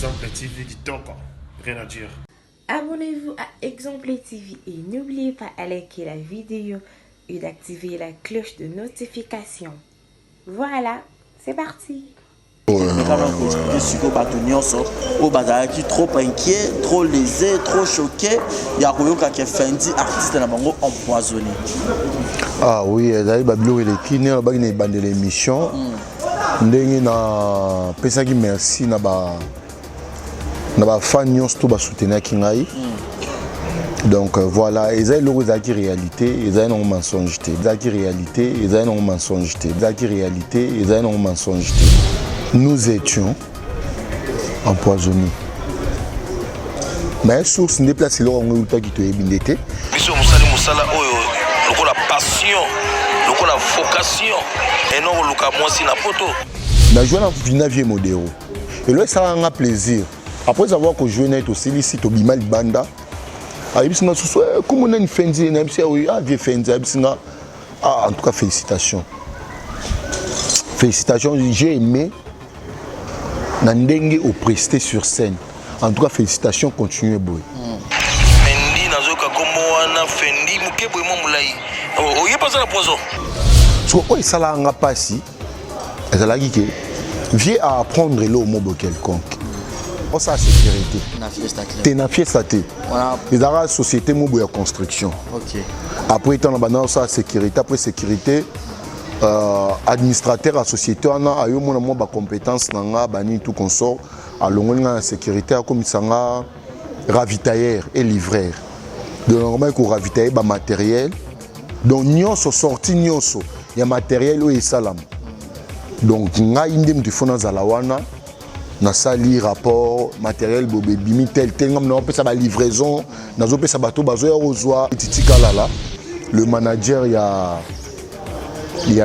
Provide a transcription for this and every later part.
Exemple TV kitoko, rien à dire. Abonnez-vous à Exemple TV et n'oubliez pas à liker la vidéo et d'activer la cloche de notification. Voilà, c'est parti. Mekana koexpliquer sikoyo bato nyonso oyo bazalaki trop inquiet, trop lésé, trop choqué ya koyoka ke Fendi, artiste na bango, empoisonné. Ah oui, ezali babiloko eleki ndenge alobaki na ebandela émission, ndenge napesaki merci na bafan nyonso to basoutenaki ngai. Donc voilà, eza eloko ezalaki réalité, ezali nango mensonge te. Ezalaki réalité, ezali nango mensonge te. Ezalaki réalité, ezali nango mensonge te. Nous étions empoisonnés, mais source nde place eloko yango eutaki, toyebi nde te. Biso mosali mosala oyo lokola passion, lokola vocation, eno koluka mwasi na poto. Najoué na vina vie modero, elo esalaka nga plaisir. Après avoir kojouer na ye, tosilisi, tobima libanda, ayebisi nga susu: "Kombo nani? Fendi?" Nayebisi: "Oyo, ah, vieux Fendi." Ayebisi nga: "Ah, en tout cas félicitations, félicitations, j'ai aimé na ndenge opresté sur scène. En tout cas félicitations, continue boye." Fendi, nazoyoka kombo wana Fendi moke boye, mwa molai, oyebi aza na poison. So oyo esalaka nga mpasi ezalaki ke vieux à apprendre eloko mo boye quelconque, osala sécurité. Na Fiesta Club. Te, na Fiesta te. Wana. Ezalaka société mo boye ya construction. Après ntango na banda osala sécurité, après sécurité, administrateur ya société wana ayomona mwa bacompétence na nga, banini, tout consort, alongoli nga na sécurité, akomisa nga ravitailleur et livreur. Donc nakomaki koravitailler bamatériel, donc nyonso sorti, nyonso ya matériel oyo esalama, donc ngai nde moto ifo nazala wana, nasali rapport matériel bobe ebimi tel tel, ngai nazopesa balivraison, nazopesa bato bazoya kozwa. Titi Kalala, le manager ya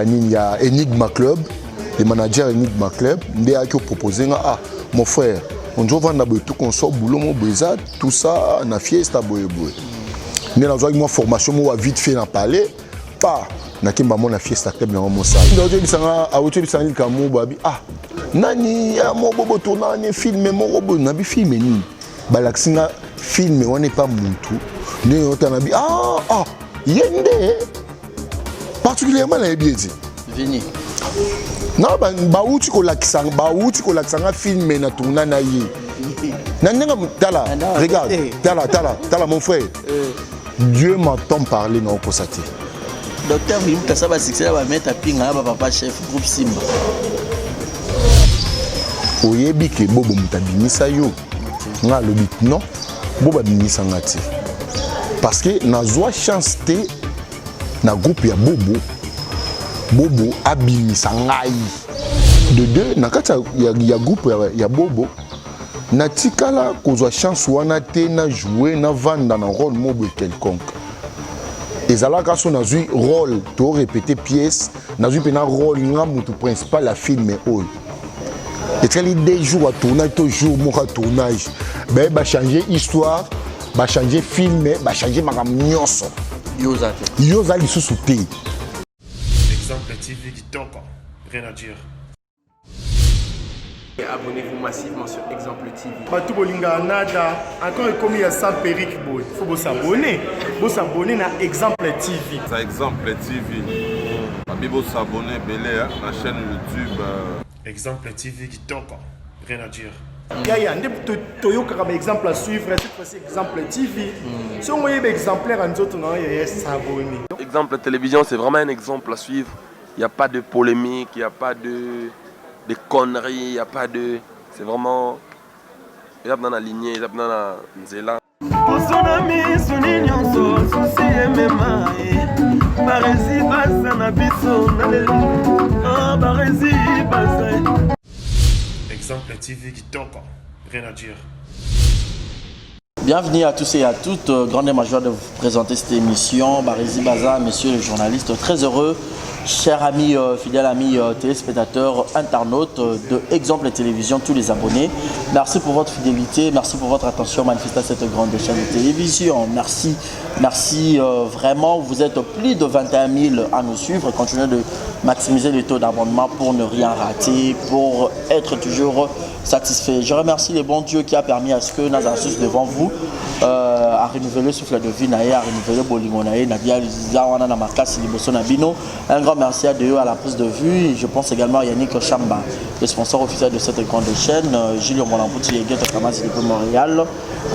nini, ya Enigma Club, le manager Enigma Club nde ayaki opropose nga: "Ah, mon frère, onzovanda boye, tout consort, boulot mo boye eza, tout ça na Fiesta boye boye." Nde nazwaki mwa formation moko ya vite fait na palais pa nakemba mo na Fiesta Club nango mosala. Awuti oyebisanga likambo boye, abi: "Ah, nani ya moko boye tourna wani film moko boye." Nabi: "Film nini?" Balakisi nga film wana epa mutu ndenge otala, nabi: "Ah, ah, ye nde particulièrement nayebi ete." Vini. Na bauti kolakisa nga film na tourna na ye na ndenge tala. Regarde, tala, tala, tala, mon frère, Dieu m'entend parler, na okosa te. Docteur Vini Mutasa, basuccès na bameta pinga na bapapa chef groupe Simba. Oyebi ke Bobo moto abimisa yo? Nga alobi: "Non, Bobo abimisa nga te, parce que nazwa chance te na groupe ya Bobo. Bobo abimisa ngai de deux na kati ya groupe ya Bobo. Natikala kozwa chance wana te na jouer, navanda na rôle mo boye quelconque. Ezalaka so nazwi rôle, to répéter pièce, nazwi mpena rôle, nga motu principal ya film oyo, etikali 2 jours ya tournage to jour moko ya tournage, baye bachange histoire, bachange film, bachange makambo nyonso." Yo oza te. Yo oza lisusu te. Exemple TV kitoko, rien à dire. Abonnez-vous massivement sur Exemple TV. Bato bolingaka nada encore ekomi ya sans perruque boye, faut bos'abonner, bos'abonner na Exemple TV. Ça, Exemple TV. Babi bos'abonner ebele na chaîne YouTube. Exemple TV kitoko, rien à dire. Yaya nde toyokaka baexemple à suivre. Cette fois-ci Exemple TV, songo oyeba exemplaire ya nzoto na yo, yaya, s'abonner. Exemple Télévision, c'est vraiment un exemple à suivre. Il n'y a pas de polémique, il n'y a pas de conneries, il n'y a pas de. C'est vraiment. Il y a dans la lignée, il y a dans la nzela. Poso na miso ni nyonso susi emema ye baresi baza na biso na lelo. Ah, baresi baza. Exemple TV kitoko, rien à dire. Bienvenue à tous et à toutes. Grande joie de vous présenter cette émission. Barizi Baza, messieurs les journalistes, très heureux, chers amis, fidèles amis téléspectateurs, internautes de Exemple Télévision, tous les abonnés. Merci pour votre fidélité, merci pour votre attention manifestée à cette grande chaîne de télévision. Merci, merci vraiment. Vous êtes plus de 21 000 à nous suivre. Continuez de Maximiser le taux d'abonnement pour ne rien rater, pour être toujours satisfait. Je remercie le bon Dieu qui a permis à ce que Nazasus devant vous euh, à renouveler souffle de vie na ye, à renouveler bolingo na ye, Nadia Zawana na makasi liboso na bino. Un grand merci à Dieu à la prise de vue. Je pense également à Yannick Chamba, le sponsor officiel de cette grande chaîne, euh, Julien Molamputi et Gueto Kamasi depuis Montréal.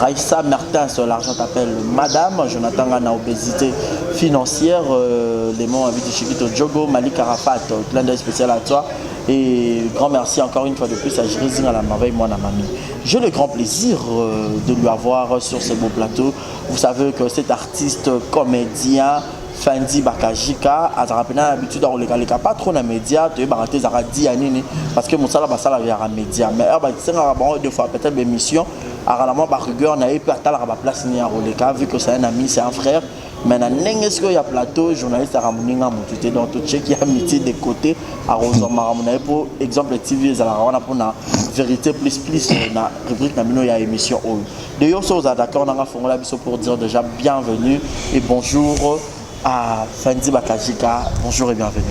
Raïssa Mertens, l'argent t'appelle Madame, Jonathan Gana, obésité financière, euh, Lémon Avidi Chikito Djogo, Malik Arafat, plein d'œil spécial à toi. Et grand merci encore une fois de plus à Jirizing à la merveille, moi, mamie. J'ai le grand plaisir euh, de lui avoir sur ce beau plateau. Vous savez que cet artiste, comédien, Fendi Bakajika azalaka mpena na habitude akolekaleka pas trop na média toyebaka te ezalaka di ya nini parce que mosala basalaka yaka média mais heure basengaka bango deux fois peut-être baémission akala mwa barigueur na ye mpe atalaka baplace nini ya koleka vu que c'est un ami c'est un frère mais na ndenge sikoyo ya plateau journaliste aka moninga motu te donc tocheki amitié de côté akozwa makambo na ye mpo exemple tv ezalaka wana mpona vérité plus plus na rubrique na bino ya émission oyo de yo so ozala d'accord nanga fongola biso pour dire déjà bienvenue et bonjour à Fendi Bakajika bonjour et bienvenue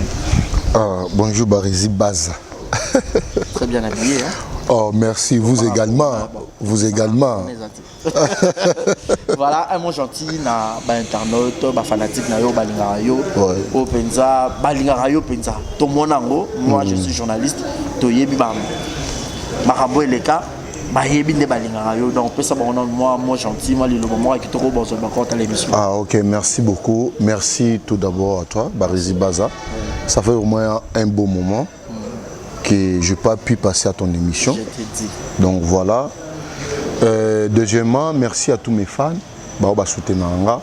euh, bonjour Barizi Baza très bien habillé hein? Oh, merci, vous voilà, également. Bon, vous également. voilà, un mot gentil na ba internaute, ba fanatique na yo balingaka yo. O penza balingaka yo penza. To mona ngo, moi mm. je suis journaliste, to yebi ba makambo eleka bayebi nde balingaka yo donc pesa bango nano mwa mwa gentil mwa liloba moko ya kitoko bozwa bakota l'émission ah ok merci beaucoup merci tout d'abord à toi Barizi Baza ouais. ça fait au moins un beau moment mm. que je n'ai pas pu passer à ton émission je te dis. donc voilà euh, deuxièmement merci à tous mes fans bao basoutenaka nga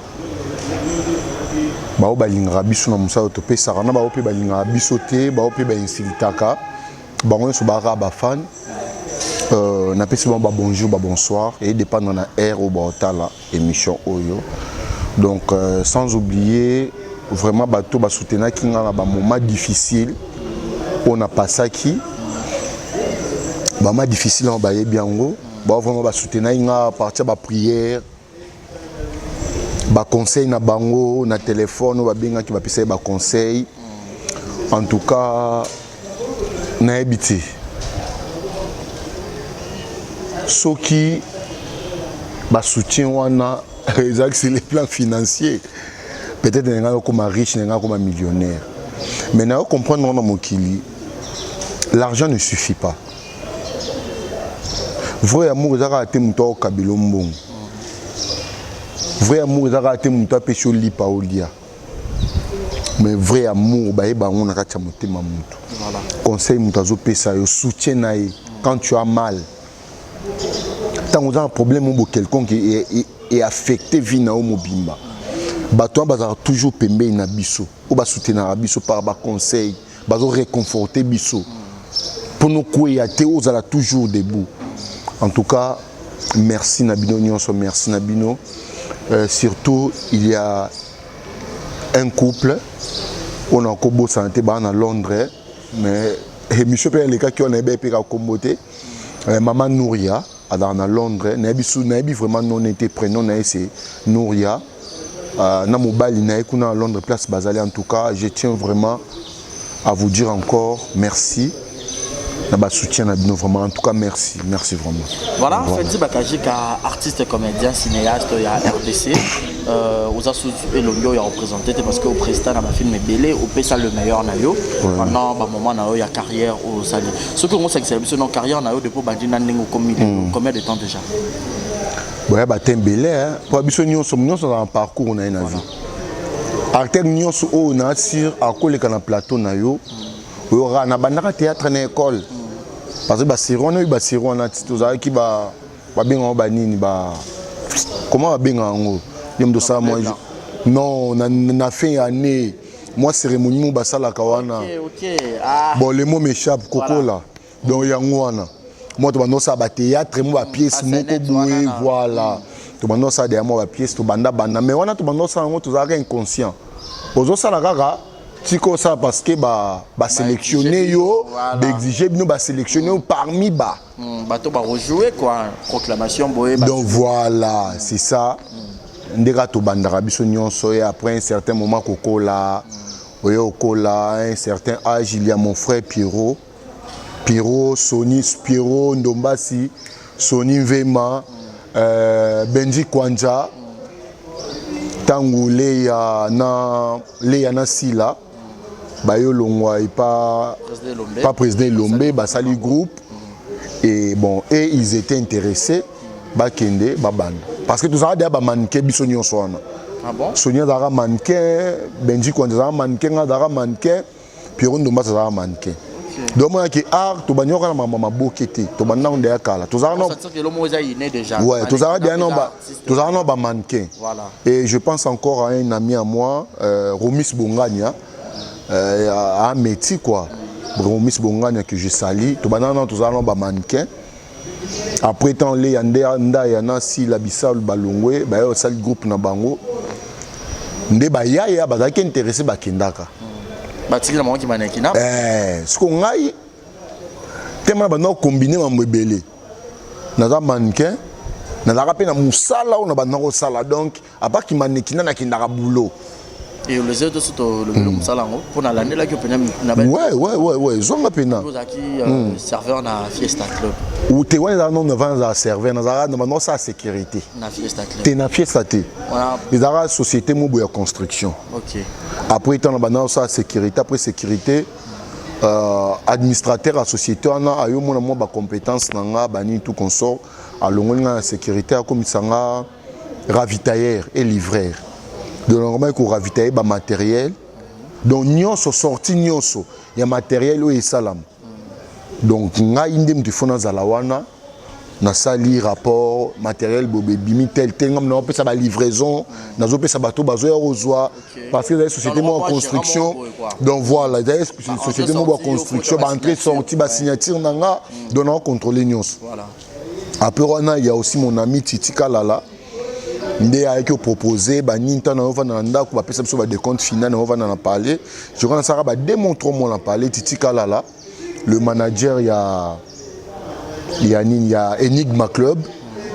bao balingaka biso na mosala topesaka na bao mpe balingaka biso te bao mpe bainsultaka bango nyonso bakaka bafan euh, napesi bango babonjour babonsoir e dépendre na heure oyo baotala émission oyo donc euh, sans oublier vraiment bato basoutenaki nga na bamoment difficile oyo napasaki bamoment difficile yango bayebi yango bao vraiment basoutenaki nga à partir ya baprière baconseil na bango na telefone oyo babengaki bapesaki baconseil en tout cas nayebi te soki basoutien wana ezalaki sur le plan financier peut-être na ngai okoma riche na ngai okoma millionnaire mais nayo comprendre ngo na mokili l'argent ne suffit pas vrai amour eza kaka te moto akokabela mbongo vrai amour eza kaka te moto apesi yo lipa olia mais vrai amour bayeba yango na kati ya motema moto conseil moto azopesa yo soutien na ye quand tu as mal ntango oza na problème obo quelconque e affecte vie na yo mobimba bato wana bazalaka toujours pembeni na biso oyo basoutenaka biso par baconseil bazo réconforter biso mpo nokweya te ozala toujours debout en tout cas merci na bino nyonso merci na bino euh, surtout il y a un couple oyo nakobosana te baa na londres mais émission mpe elekaki wana nayebi mpe kakombo te euh, mama nouria azalaka na londres nayebi nayebi vraiment nom te prénom na ye c'est nouria euh, na mobali na ye kuna na londres place bazali en tout cas je tiens vraiment à vous dire encore merci na basoutien na bino vraiment en tout cas merci merci vraiment voilà, voilà. Fendi Bakajika artiste comédien cinéaste ya RDC euh, oza sous elongi oyo ya représente te parce que oprésident na bafilm ebele opesa le meilleur na yo pendant bamoment na yo ya carrière oyo osali soki ongo osakisela biso non carrière na yo depuis obandi na ndenge okomi mm. combien de temps déjà boya bate ebele mpo biso nyonso nyonso azala na parcours na ye na vie acteur nyonso oyo na sur akoleka na plateau na yo oyo kaka nabandaka théâtre na école parce que baseri wana oyo baseri wana tozalaki babengaka yango banini ba comment babengaka yango ye moto osala mwa non na, na fin ya année mwa cérémonie mo basalaka wana okay, okay. Ah. bon le mot m'échappe kokola voilà. donc yango wana mwa tobanda osala bathéâtre mwa bapièce moko boye voilà tobanda osala deya mwa bapièce tobanda banda mais wana tobanda osala yango tozalaka inconscient ozosala kaka tika osala parce que basélectionne yo baexige bino basélectionne yo parmi ba bato bakojoue quoi proclamation boye donc voilà c'est ça ndenge tobandaka biso nyonso et après un certain moment kokola mm. Oye okola à un certain âge, il y a mon frère Pierrot. Pierrot, Sony, Pierrot Ndombasi, Sony Mvema, euh, Benji Kwanja, tangu Leya na Leya na Sila, bayo longwa et pas pas président Elombe, basali groupe et bon et ils étaient intéressés bakende babanda parce que tozalaka deya bamannequin biso nyonso wana. Ah bon? Sony azalaka mannequin, Benji Kwanja azalaka mannequin, nga azalaka mannequin, Pierrot Ndombasi azalaka mannequin. Donc omonaki art tobandi kaka na makambo ya maboke te, tobandi nango deya kala, tozalaka ouais, tozalaka deya tozalaka nao bamannequin. Et je pense encore à un ami à moi, Romis Bongania, euh, un métier quoi, Romis Bongania que je salue. Tobanda nao, tozalaka nao bamannequin. Après temps Leya Ndaya na Sila Bisalu balongwe, baye osali groupe na bango nde bayaya bazalaki intéressé, bakendaka. Batiki na bango kimanekina. Eh, siko ngai tema banda kocombiner mambo ebele. Naza mannequin, nazalaka mpe na mosala oyo na banda kosala. Donc apart mannequinat, nakendaka boulot. Et les autres so tolobeli mosala yango mpo nalandelaki yo mpena na Ouais, zonga mpena. Ozalaki serveur na Fiesta Club. Ou te, wana ezalaka nono avant nazala serveur, nazalaka na banda kosala sécurité. Na Fiesta Club? Te, na Fiesta te. Ezalaka société mo boye ya construction. Après ntango na banda kosala sécurité, après sécurité, administrateur ya société wana ayomona mwa bacompétence na nga, banini tout consort, alongoli nga na sécurité, akomisa nga ravitailleur et livreur. Donc normalement koravitailler bamatériel, donc nyonso sorti, nyonso ya matériel oyo esalama, donc ngai nde moto ifo nazala wana, nasali rapport matériel bobe ebimi tel tel, ngai nazopesa balivraison, nazopesa bato bazoya kozwa, parce que ezali société moko ya construction. Donc voilà, ezali société moko ya construction, baentrée sortie, basignature na nga, donc naocontrôle nyonso. Après wana, il y a aussi mon ami Titi Kalala nde ayaki opropose banini. Ntango naovanda na ndako, bapesa biso badécompte final, naovanda na palais, je crois nasalaka ba 2 mois, 3 mois na palais. Titi Kalala, le manager ya nini, ya Enigma Club,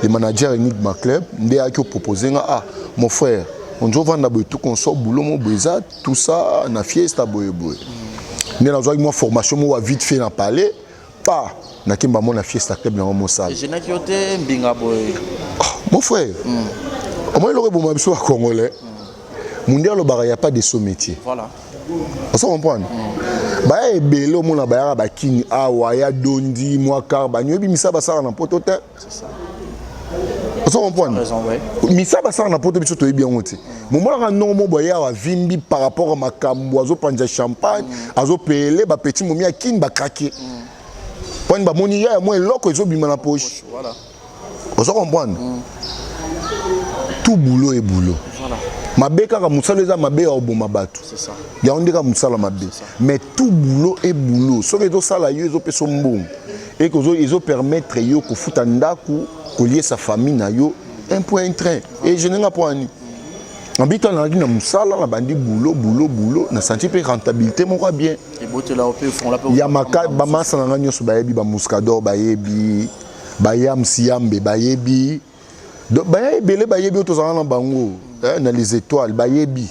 le manager Enigma Club nde ayaki opropose nga: "Ah mon frère, onzovanda boye, tout consort, boulot mo boye eza, tout ça na Fiesta boye boye." Nde nazwaki mwa formation moko vite fait na palais, pa nakemba mo na Fiesta Club yango mosala. Egenaki yo te mbinga boye? Mon frère, omoni eloko eboma biso bacongolais, munde alobaka ya pas de sot métier. Ozo comprendre, baya ebele omona bayaka bakini awa ya dondi mwa kar bani oyebi misala basalaka na poto te. Ozo comprendre, misala basalaka na poto, biso toyebi yango te. Momonaka ndongo mo boye awa avimbi par rapport a makambo, azopanza champagne, azopele bapeti momi akini bakrake pwani bamoni ya mwa eloko ezobima na poche. Ozo comprendre, tout boulot est boulot. Mabe kaka mosala eza mabe ya koboma bato, yango nde kaka mosala mabe. Mais tout boulot est boulot. Soki ezosala yo, ezopesa mbongo, ezopermettre yo kofuta ndako, koliesa famille na yo, un point un train e genenga mpo ani ambi. Ntango nazalaki na mosala, na bandi boulot, boulot, boulot, nasanti mpe rentabilité moko ya bien. Ya bamasa na ngai nyonso bayebi, bamuscador bayebi, bayamsi yambe bayebi, donc baya ebele bayebi oyo tozalaka na bango na les étoiles bayebi.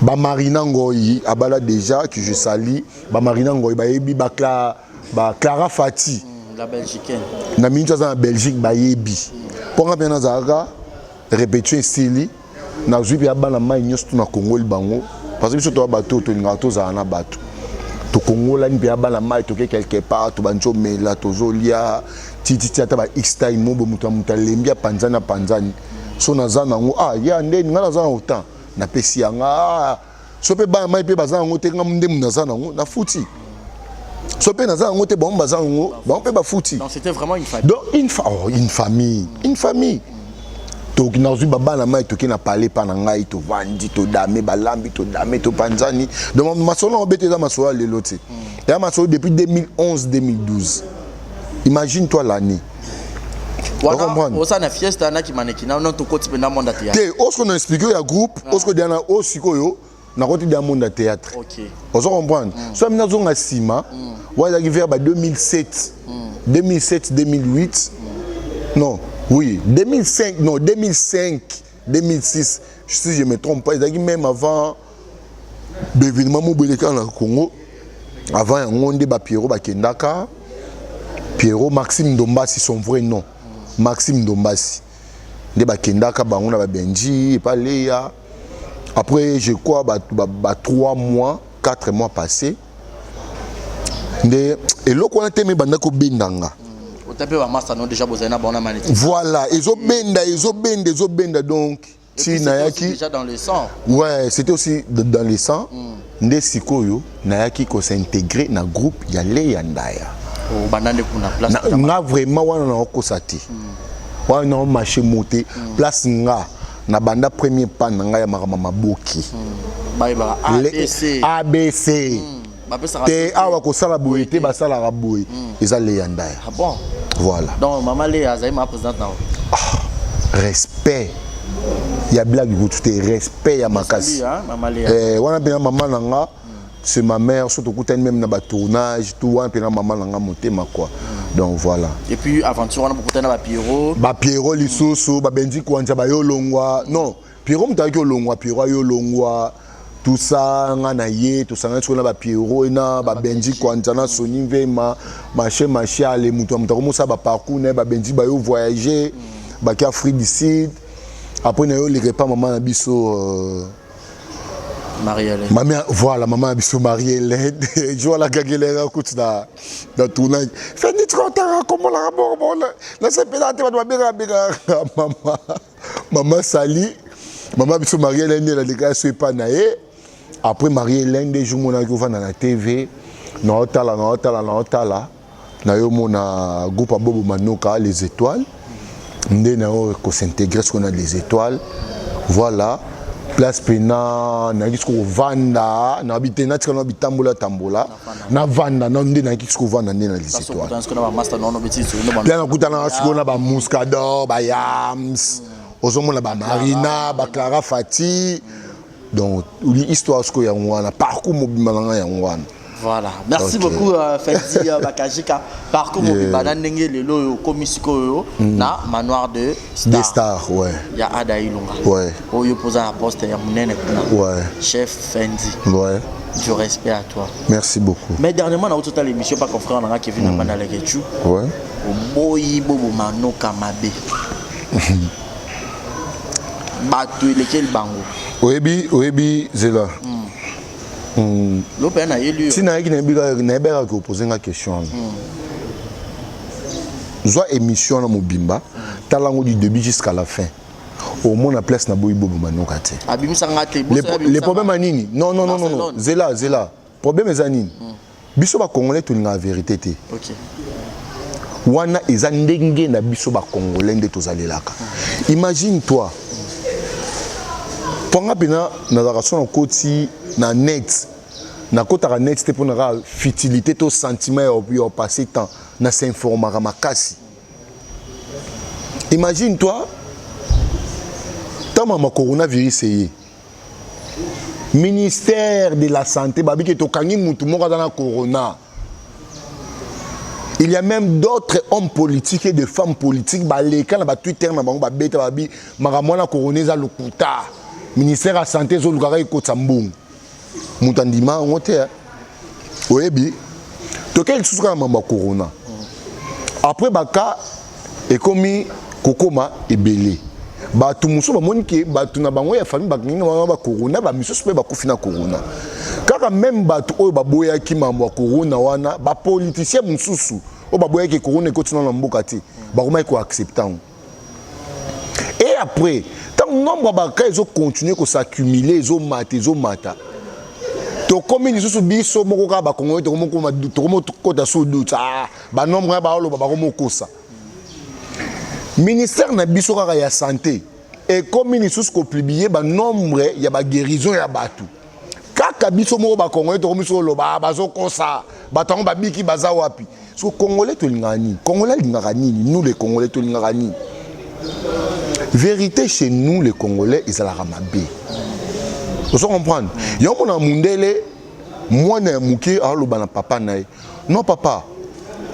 Bamarina Ngoi abala déjà, que je sali. Bamarina Ngoi bayebi, baclara Fati. La belgicaine. Na mingi aza na Belgique bayebi, mpo nga mpe nazalaka répétition esili, nazwi mpe ya bana mai nyonso to nakongoli bango, parce que biso toya bato tolingaka tozala na bato. Tokongolani mpe ya bana mai, toke quelque part, tobandi omela, tozolia tititi, ata ba x time mo boye, moto ya moto alembi, apanzani apanzani. So naza nango, ah ya ndeni ngai naza na autant, napesi yanga. Ah, so mpe bana mai mpe baza yango te, nga nde naza nango, nafuti. So mpe naza yango te, bango baza yango, bango mpe bafuti. Donc c'était vraiment une famille. Donc oh, une famille, une famille. Toki nazwi babana mai, toki na palais pa na ngai, tovandi, todame, balambi, todame, topanzani. Donc masolo yango bete eza masolo ya lelo te, eya masolo depuis 2011, 2012, imagine toi l'année. Wana oza na Fiesta naki manekina non, tokoti mpenza monde ya théâtre? Te, osiko na explique oyo ya groupe, osiko dia na oyo sikoyo nakoti dia monde ya théâtre. Ozo comprendre, so ami nazonga nsima wana ezalaki vers ba 2007, 2007, 2008, non, oui, 2005, non, 2005, 2006, si je me trompe pas. Ezalaki même avant. Baévénement moko elekaka na Congo avant yango nde bapiero bakendaka. Piero Maxime Ndombasi, son vrai nom, Maxime Ndombasi, nde bakendaka bango na babenji epa Leya. Après, je crois, ba, ba, ba 3 mois, 4 mois passé nde eloko wana te me ebanda kobenda nga. Ota mpe bamasta no déjà bozali na bango na maneti. Voilà, ezobenda, ezobenda, ezobenda. Donc ti nayaki déjà dans le sang. Ouais, c'était aussi dans le sang. Nde sikoyo nayaki kos'intégrer na groupe ya Leya Ndaya. Obanda nde kuna place. Nga vraiment wana nakokosa te, wana naomarche mo te. Place nga na banda premier pas na ngai ya makambo maboki. Bayebaka ABC. ABC. Bapesaka te awa kosala boye te, basalaka boye, eza Leya Ndaya. Ah bon? Voilà. Donc mama Leya azali ma présidente na yo. Respect ya blague kutu te, respect ya makasi. Salut, hein, mama Leya. Eh, wana mpena mama na nga, c'est ma mère. So tokutani même na batournage tout wana, mpena mama na nga motema quoi. Donc voilà. Et puis aventure wana bokutani na bapiero. Bapiero lisusu, babendi kwanza bayolongwa. Non, Piero moto ayaki olongwa, Piero ayolongwa, tout ça. Nga na ye tosangani sikoyo na bapiero na babenji kwanza na Soni Mvema, mache mache ale moto ya moto akomosala baparcours na ye. Babenji bayo voyager, baki Afrique du Sud. Après na yo oleka epa mama na biso Marie-Hélène. Mama, voilà, mama na biso Marie-Hélène. Jo alakaki eleka kuti na tournage fendi tika otanga kombolaka boko bona nasepelaka te. Bato babengaka bengaka mama, mama sali, mama biso Marie-Hélène nde nalekaka so epa na ye. Après Marie-Hélène nde jour monaki ovanda na TV, naotala, naotala, naotala, nayomona groupe ya Bobo Manoka, Les Étoiles. Nde nayo kos'intégrer sikoyo na Les Étoiles. Voilà place mpena nayaki sikoyo kovanda. Nayebi te, natika na bitambola tambola, navanda na nde nayaki sikoyo kovanda nde na Les Étoiles. Okutani sikoyo na bamaster nono beti sikoyo mpe nakutanaka sikoyo na bamuscador, bayams, ozomona bamarina, baclara Fati. Donc histoire sikoyo yango wana, parcours mobimba na ngai yango wana. Voilà, merci beaucoup Fendi Bakajika. Parcours mobimba na ndenge lelo oyo okomi sikoyo na Manoir de Star. Des stars, ouais. Ya Ada Ilunga. Oyo poza na poste ya monene kuna. Chef Fendi. Du respect à toi. Merci beaucoup. Mais dernièrement na otota l'émission par confrère nanga Kevin mm. Banda Lekechu. Oboyi Bobo Manoka mabe. Bato elekeli bango. Oyebi, oyebi zela. Lo pe na yeli yo. Ntina ayaki nayebaka kopose nga question wana. Zwa émission wana mobimba, tala yango du début jusqu'à la fin, omona place na boyi Bobo Manoka te. Abimisanga te. Le problème ya nini? Non, non, non, non, non. Barcelone. Zela, zela, problème eza nini? Biso bacongolais tolingaka vérité te. Wana eza ndenge na biso bacongolais nde tozalelaka. Imagine toi, mpo nga mpena nazalaka so nakoti na net, nakotaka net te mpona kaka futilité to sentiment ya passer temps, na s'informaka makasi. Imagine toi, ntango mama coronavirus eye, ministère de la Santé babiki tokangi mutu moko aza na corona. Il y a même d'autres hommes politiques et de femmes politiques baleka na batwitter na bango, babeta babi makambo wana corona eza lokuta, ministère ya Santé ezolukaka ekotisa mbongo. Moto andima yango te, eh. Oyebi, tokei lisusu kaka mambo ya corona. Après baka ekomi kokoma ebele, bato mosusu bamoni ke bato na bango ya famille bakangi na bango bacorona, bamisusu mpe bakufi na corona. Kaka même bato oyo baboyaki mambo ya corona wana, bapoliticien mosusu oyo baboyaki corona ekoti nano na mboka te, bakomaki koaccepte yango. Et après, ntango nombre ya bacas ezocontinue kos'accumuler, ezomata, ezomata, tokomi lisusu biso moko kaka bakongolais tokomi kota sous doute. Ah, banombre ya baoloba bakomokosa. Ministère na biso kaka ya Santé ekomi lisusu kopublier banombre ya baguérison ya bato. Kaka biso moko bakongolais tokomi so oloba: "Ah, bazokosa, bato yango babiki baza wapi?" So Congolais tolingaka nini? Congolais alingaka nini? Nous les Congolais tolingaka nini? Vérité chez nous les Congolais ezalaka mabe, ozo comprendre? Yango mona mundele, mwana ya moke aloba na papa na ye: "Non papa,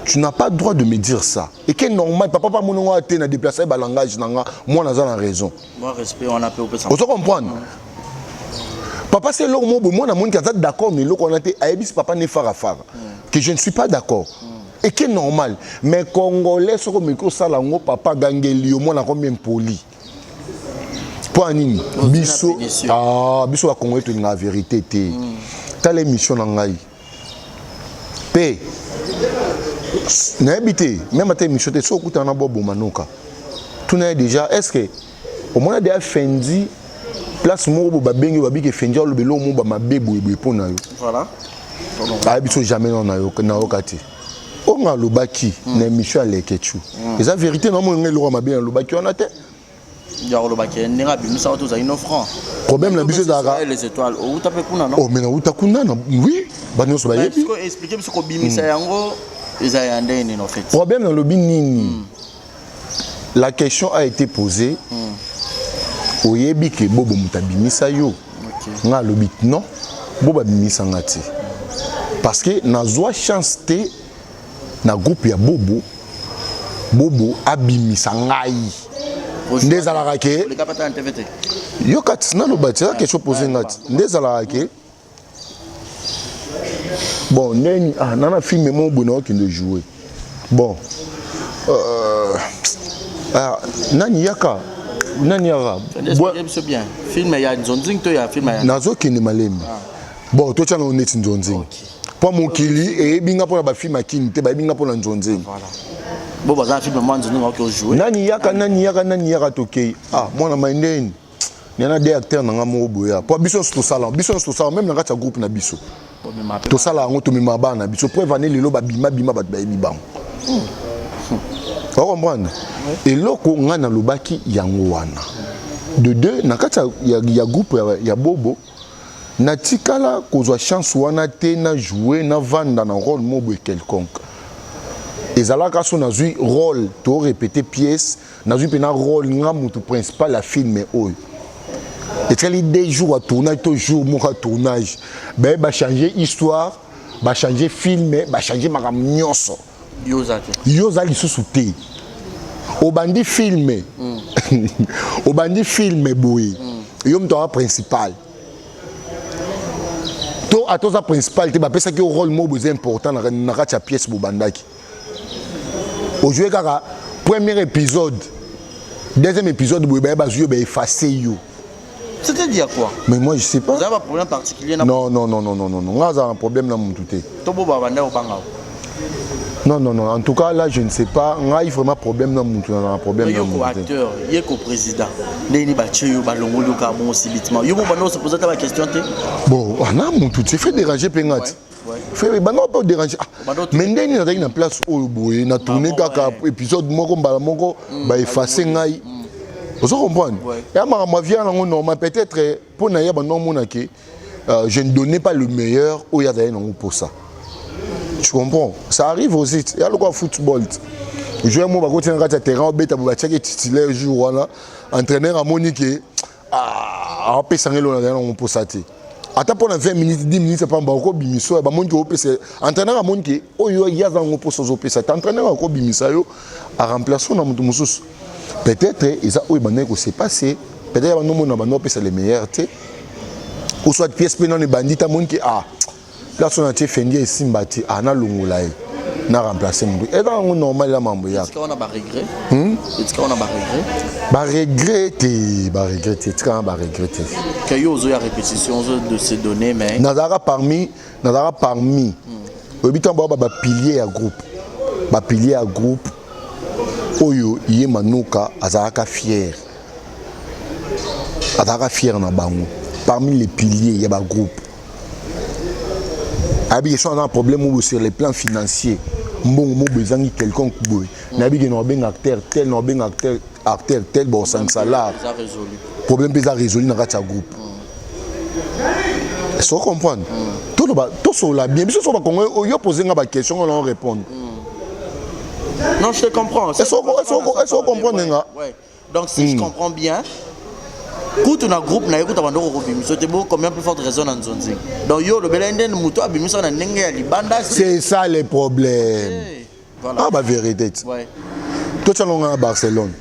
tu n'as pas droit de me dire ça." Et que normal, papa pa monongo te na déplacer balangage na nga, mwana aza na raison. Moi respect wana mpe opesa. Ozo comprendre? Papa c'est eloko moko boye, mwana amoni ke aza d'accord na eloko wana te, ayebisi papa ne fara fara que je ne suis pas d'accord. Et qui est normal. Mais Congolais soki omeki osala yango, papa agangeli yo, mwana akomi impoli. Mpo ya nini? Biso ah, biso ba Congolais tolingaka vérité te. Tala émission na ngai. Pe nayebi te, même ata émission te, soki okutana na Bobo Manoka, tuna ye déjà, est-ce que omona deja Fendi place moko boye babengi babiki Fendi aloba eloko moko bamabe boye boye mpo na yo? Voilà. Ayebi so jamais non nayoka te. Oyo nga alobaki na émission ya Leketchou eza vérité, na omona nga eloko ya mabe nalobaki wana te. Ya kolobaki ndenge abimisaka tozali no franc. Problème na biso ezalaka les étoiles outa mpe kuna, non? Oh, mais nauta kuna na oui, bato nyonso bayebi. Explique biso kobimisa yango eza ya ndenge nini en fait? Problème nalobi nini? La question a été posée. Oyebi ke Bobo moto abimisa yo? Nga alobi non, Bobo abimisa nga te, parce que nazwa chance te na groupe ya Bobo. Bobo abimisa ngai nde ezalaka ke yoka ti naloba ti, eza question pose nga ti nde ezalaka ke bon ndeni ah, nana film moko boye naokende jouer, bon ah, nani yaka, nani yaka. Biso bien, film ya nzonzing to ya film ya Nazokende malembe. Bon, totya nango neti nzonzing mpo mokili eyebi nga mpona bafilm ya kini te, bayebi nga mpona nzonzing. Bo baza na film mwa nzonzing oki ojouer. Nani yaka, nani yaka, nani yaka, tokei. Ah, mwana mai ndeni nana de acteur na nga moko boya, mpo biso nyonso tosala, biso nyonso tosala, même na kati ya groupe na biso tosala yango, tomema bana na biso. Preuve ane lelo babima bima, bato bayebi bango. Ocomprendre eloko ngai nalobaki yango wana. De deux, na kati ya groupe ya Bobo, natikala kozwa chance wana te na jouer, navanda na rôle moko boye quelconque. Ezalaka so nazwi rôle to répéter pièce, nazwi mpe na rôle nga motu principal ya film oyo, etikali 2 jours ya tournage to jour moko ya tournage, baye bachange histoire, bachange film, bachange makambo nyonso. Yo oza te. Yo oza lisusu te. Obandi film, obandi film boye, yo moto aza principal to ata oza principal te, bapesaki yo rôle moko boye eza important na kati ya pièce bobandaki, ojouer kaka premier épisode, deuxième épisode boye, baye bazwi yo, baefface yo. C'est-à-dire quoi? Mais moi je sais pas. Vous avez un problème particulier na Non, non, non, non, non, non, non, nga aza na problème na mutu te. To bo babanda obanga? Non, non, non, en tout cas là je ne sais pas, ngai vraiment problème na mutu na problème na yo ko mutu te. Acteur ye ko président, ndenge nini batie yo, balongoli yo kaka bongo subitement? Yo mo banda ose poser ata baquestion te? Bon, ana mutu te fait déranger mpe nga ti fait banda mpe déranger. Ah, mais ndenge nini nazalaki na place oyo boye, na tourne kaka épisode moko, mbala moko baefface ngai? Ozo comprendre ya makambo avia nango normal. Peut-être mpo na ye banda omona ke je ne donnais pas le meilleur oyo azali nango mposa. Tu comprends? Ça arrive aussi, ya lokola football, joueur moko bakoti na kati ya terrain, obeta bo batiaki titulaire, jour wana entraîneur amoni ke ah, apesanga eloko nazali nango mposa te, ata mpo na 20 minutes, 10 minutes pamba, okobimisa oyo bamoni ke opesa. Entraîneur amoni ke oyo ye aza nango mposa ozopesa te, entraîneur akobimisa yo, aremplace na moto mosusu. Peut-être eza oyo ebandaki kose passe, peut-être bando omona bando opesa le meilleur te, ou soit pièce mpe nano ebandi te, amoni ke ah, place oyo natie Fendi esimba te, ah, nalongola ye, na remplace motu. Eza yango normal, eza mambo yaka. Etika wana baregret? Etika wana baregret? Baregret te, baregret te, tika wana baregret te. Ke yo ozoya répétition, ozo de se donner, mais Nazalaka parmi, oyebi ntango bao bapilier ya groupe, bapilier ya groupe oyo ye Manuka azalaka fier, azalaka fier na bango, parmi les piliers ya bagroupe. Ayebi ke so aza na problème oyo sur le plan financier, mbongo mo boye ezangi quelconque boye, nayebi ke na obenga acteur tel, na obenga acteur tel, bosangisa lar eza résolu. Problème mpe eza résolu na kati ya groupe. Est-ce que comprendre? Toloba, tosolola bien, biso so bakongo. Oyo pose nga baquestion, nga na répondre. Non, je te comprends. Est-ce que comprendre nga? Ouais. Donc si je comprends bien, kutu na groupe na ye kuta bandoko kobimisa te bo, combien plus forte raison na nzonzi? Donc yo olobela ndeni moto abimisa na ndenge ya libanda. C'est ça le problème. Voilà. Ah, bavérité ti. Totya longa na Barcelone.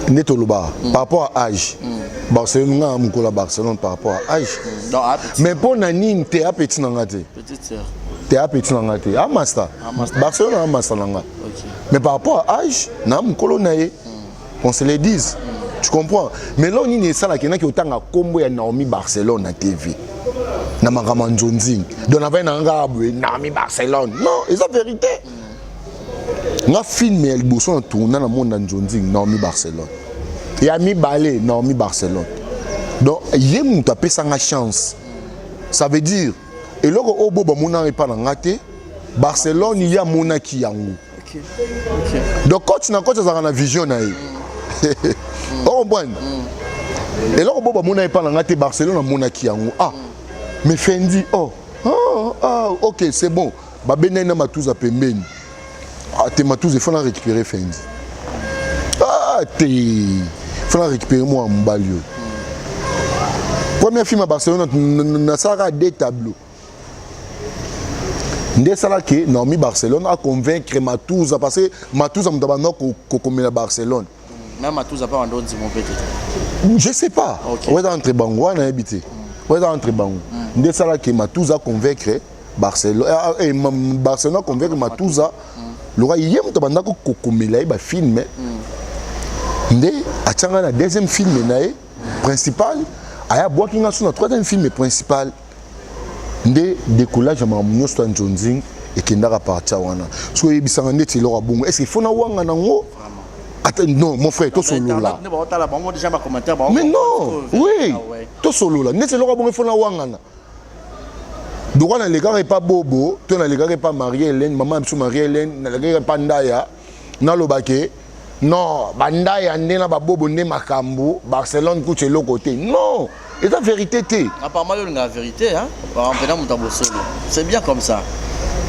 Nde tolobaka par rapport à âge, Barcelone, nga mokolo ya Barcelone par rapport à âge. Donc, ah, petit, Mais mpo na nini te apeti na nga te? Petite sœur. Te, apeti na nga te, amasta. Amasta. Barcelone amasta na nga. Mais par rapport à âge, na mokolo na ye, on se le dise, tu comprends? Mais lelo nini esalaki naki otanga nkombo ya Naomi Barcelone na TV na makambo ya nzonzing? Donc navai na nga boye, Naomi Barcelone, non, eza vérité. Nga film ya liboso na tourna na monde ya nzonzing, Naomi Barcelone. Ya mibale, Naomi Barcelone. Donc ye moto apesanga chance. Ça veut dire eloko oyo bo bamonaka epa na nga te, Barcelone ye amonaki yango. Donc coach na coach azalaka na vision na ye, ocomprendre? Eloko bo bamona epa na nga te, Barcelone amonaki yango. Ah, mais Fendi, oh, ah, ah, ok, c'est bon. Babendani na Matuza pembeni. Ah te, Matuza, il faut na récupérer Fendi. Ah te, il faut na récupérer mwa mobali oyo. Premier film à Barcelone, nasalaka deux tableaux. Nde esalaki Naomi Barcelone aconvaincre Matuza, parce que Matuza moto abanda kokomela Barcelone. Même Matuza pa bando ndimo pe te. Je sais pas. Oyo eza entre bango wana, nayebi te. Oyo eza entre bango. Nde esalaki Matuza convaincre Barcelone, Barcelone convaincre Matuza loka ye moto abandaki kokomela ye bafilm. Nde atianga na deuxième film na ye principal, aya abwaki nga so na troisième film principal. Nde décollage ya makambo nyonso ya nzonzing ekendaka partir wana. Soki oyebisanga ndeti eloko ya bongo, est ce que faut nawanga nango? Ata non, mon frère, tosolola. Nde baotala bango déjà bacommentaire bango. Mais non, oui, tosolola. Ndeti eloko ya bongo, ifo nawangana? Droit nalekaka epa Bobo to nalekaka epa Marie Hélène, mama ya biso Marie Hélène, nalekaka epa Ndaya, nalobake non, bandaya nde na babobo nde makambo, Barcelone kutu eloko te. Non, eza vérité te. Apparemment yo olingaka vérité, hein, mpena moto ya bosolo, c'est bien comme ça,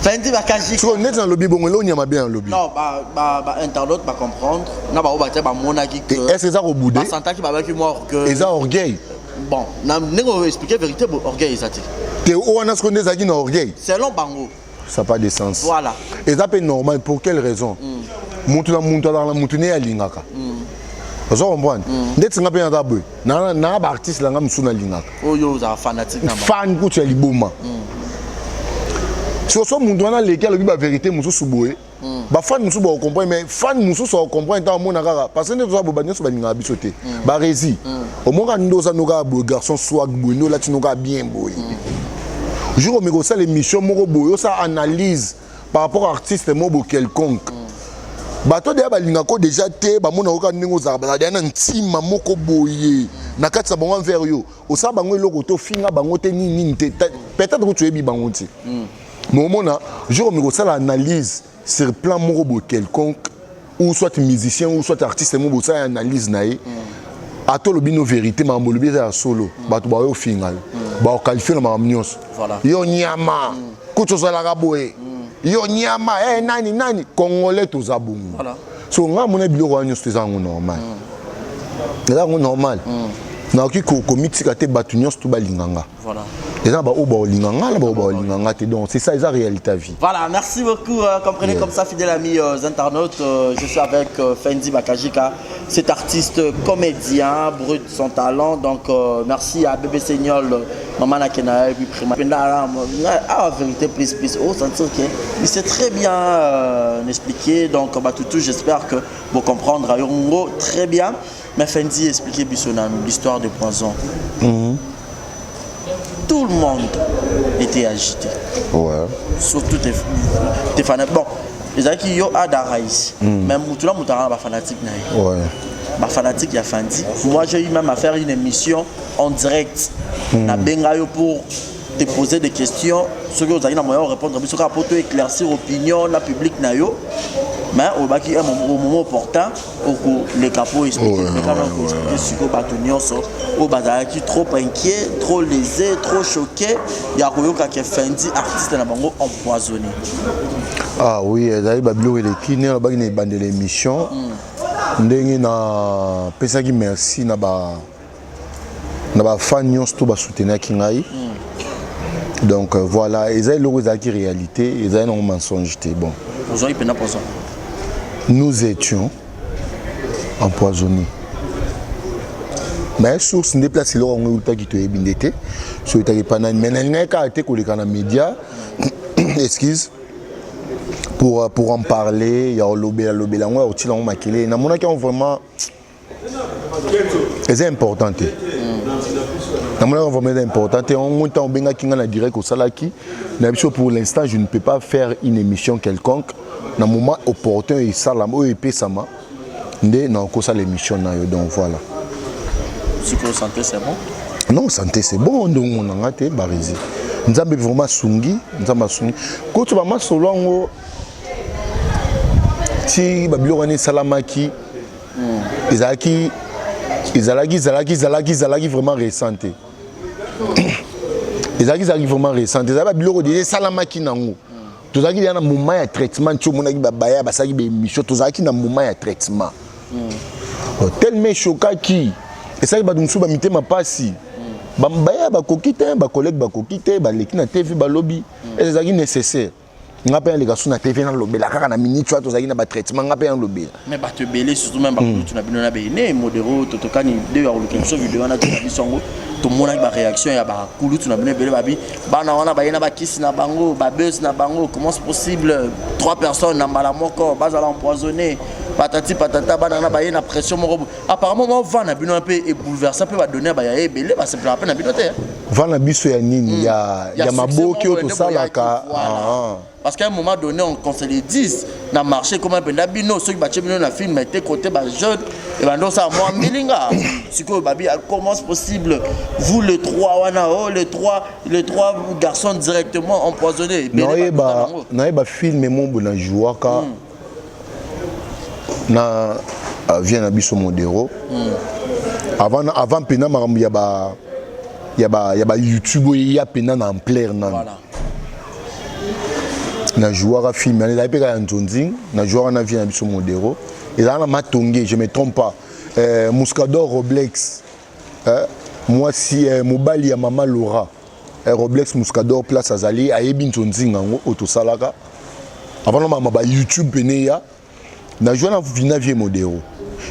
Fendi Bakajika. Sikoyo neti nalobi bongo, eloko nyama bien nalobi. Non, bainternaute bacomprendre na bango, batia bamonaki que est ce eza kobude? Basantaki, babaki mwa orgueil. Eza orgueil. Bon, na ndenge oexplike vérité bo, orgueil eza te. Te, oyo wana sikoyo nde ezalaki na orgueil. Selon bango. Ça pas de sens. Voilà. Eza mpe normal. Pour quelle raison? Mutu na mutu azalaka na mutu ne alingaka, ozo comprendre? Ndeti nga mpe naza boye, na baartiste na nga mosusu nalingaka. Oyo ozala fanatique na bango. Fan kutu ya liboma. Soso mutu wana aleki, alobi bavérité mosusu boye, bafan mosusu bakocomprendre, mais fan mosusu akocomprendre ntango amona kaka, parce que nde toza boye, bato nyonso balingaka biso te. Baresi omonaka nde oza noka boye, garçon swag boye, nde olati noka bien boye. Jour omeki kosala émission moko boye, osala analyse par rapport à artiste moko boye quelconque, bato deya balingako déjà te, bamona koka ndenge ozalaka, bazala deya na ntima moko boye na kati na bango envers yo. Osala bango eloko te, ofinga bango te, nini nini te, peut-être kuti oyebi bango te, mais omona jour omeki kosala analyse sur plan moko boye quelconque, ou soit musicien ou soit artiste moko boye, osala analyse na ye, ata olobi no vérité, makambo olobi eza ya solo, bato baoyo ofinga yo, baoqualifie na makambo nyonso. Yo nyama kuti ozalaka boye, yo nyama, eh, nani nani. Congolais toza bongo. So nga mona biloko wana nyonso eza yango normal, eza yango normal. Nakoki komitika te bato nyonso to balinga nga. Eza na baoyo baolinga nga na baoyo baolinga nga te. Donc c'est ça, eza réalité ya vie. Voilà, merci beaucoup. Comprenez comme ça, fidèles amis internautes, je suis avec Fendi Bakajika, cet artiste comédien, brut son talent. Donc, merci à Bébé Seignol, Maman Akena, et puis Prima. Penda, ah, vérité, plus, plus. Oh, sentir que il s'est très bien expliqué. Donc, bah, tout, j'espère que vous comprendrez très bien. Mais Fendi, expliquez biso nanu l'histoire de poison. Tout le monde était agité. Surtout tes fans. Bon, ezalaki yo Ada Raïs. Mais mutu na mutu azalaka na bafanatique na ye. Bafanatique ya Fendi. Moi, j'ai eu même à faire une émission en direct. Nabenga yo pour te poser des questions. Soki ozalaki na moyen répondre biso kaka po to éclaircir opinion na public na yo. Mais olobaki au moment opportun okoleka po expliquer. Mais quand même koexpliquer sikoyo bato nyonso oyo bazalaki trop inquiet, trop lésé, trop choqué ya koyoka ke Fendi, artiste na bango, empoisonné. Ah oui, ezali babiloko eleki. Ndenge nalobaki na ebandela émission, ndenge napesaki merci na bafan nyonso to basoutenaki ngai. Donc voilà, eza eloko ezalaki réalité, ezali nango mensonge te. Bon, ozwaki mpenza poison? Nous étions empoisonnés. Mais source nde place eloko yango eutaki toyebi nde te so eutaki epa nani, mais nalingaki kaka te koleka na média, excuse, pour en parler, ya kolobela lobela yango, ya kotila yango makelele. Namonaki yango vraiment eza important te. Namonaki vraiment eza important te. Yango ntango obengaki ngai na direct osalaki na biso, pour l'instant je ne peux pas faire une émission quelconque. Na moment opportun esalama oyo epesama nde nakosala émission na yo. Donc voilà. Sikoyo santé, c'est bon? Non, santé c'est bon. Ndongo na nga te, Barezi. Nzambe vraiment asungi, Nzambe asungi. Kutu bamasolo yango ti babiloko wana esalamaki, ezalaki vraiment récent te. Ezalaki vraiment récent te. Ezalaki babiloko déjà esalamaki nango. Tozalaki déjà na moment ya traitement. Ti omonaki babaya basalaki baémission, tozalaki na moment ya traitement. Tellement eshokaki, esalaki bato mosusu bamitema mpasi. Baya bakoki te, bacollègue bakoki te, baleki na TV, balobi ezalaki nécessaire. Nga mpe naleka so na TV, nalobela kaka na minute wana tozalaki na batraitement, nga mpe nalobela. Mais bato ebele, surtout même bakulutu na bino na bene Modero, totokani nde ya koluka biso video wana, toka biso yango, tomonaki baréaction ya bakulutu na bino ebele. Babi bana wana baye na bakisi na bango, babese na bango. Comment c'est possible, trois personnes na mbala moko bazala empoisonné, patati patata? Bana wana baye na pression moko. Apparemment mwa va na bino mpe ebouleverse mpe badonné baya ebele, basepelaka mpe na bino te. Va na biso ya nini? Ya maboki oyo tosalaka? Parce qu'à un moment donné, on conseille 10 na marché comment mpenza bino soki batie bino na film te, côté bajeune ebandi osala mwa mbilinga. Sikoyo babi: comment c'est possible, vous les trois wana, oh, les trois garçons directement empoisonnés? Nayeba film mombo na jouaka na vie na biso Modero avant mpena makambo ya ba YouTube oyo eya mpena na ampleur nano. Na jouaka film wana, ezali mpe kaka ya nzonzing. Na jouaka na vie na biso Modero, ezala na Matonge, je me trompe pas, Muscador Roblex, mwasi mobali ya mama Laura, Roblex Muscador, place azali ayebi nzonzing yango oyo tosalaka avant na mama ba YouTube pene ya na joue na vina vie Modero.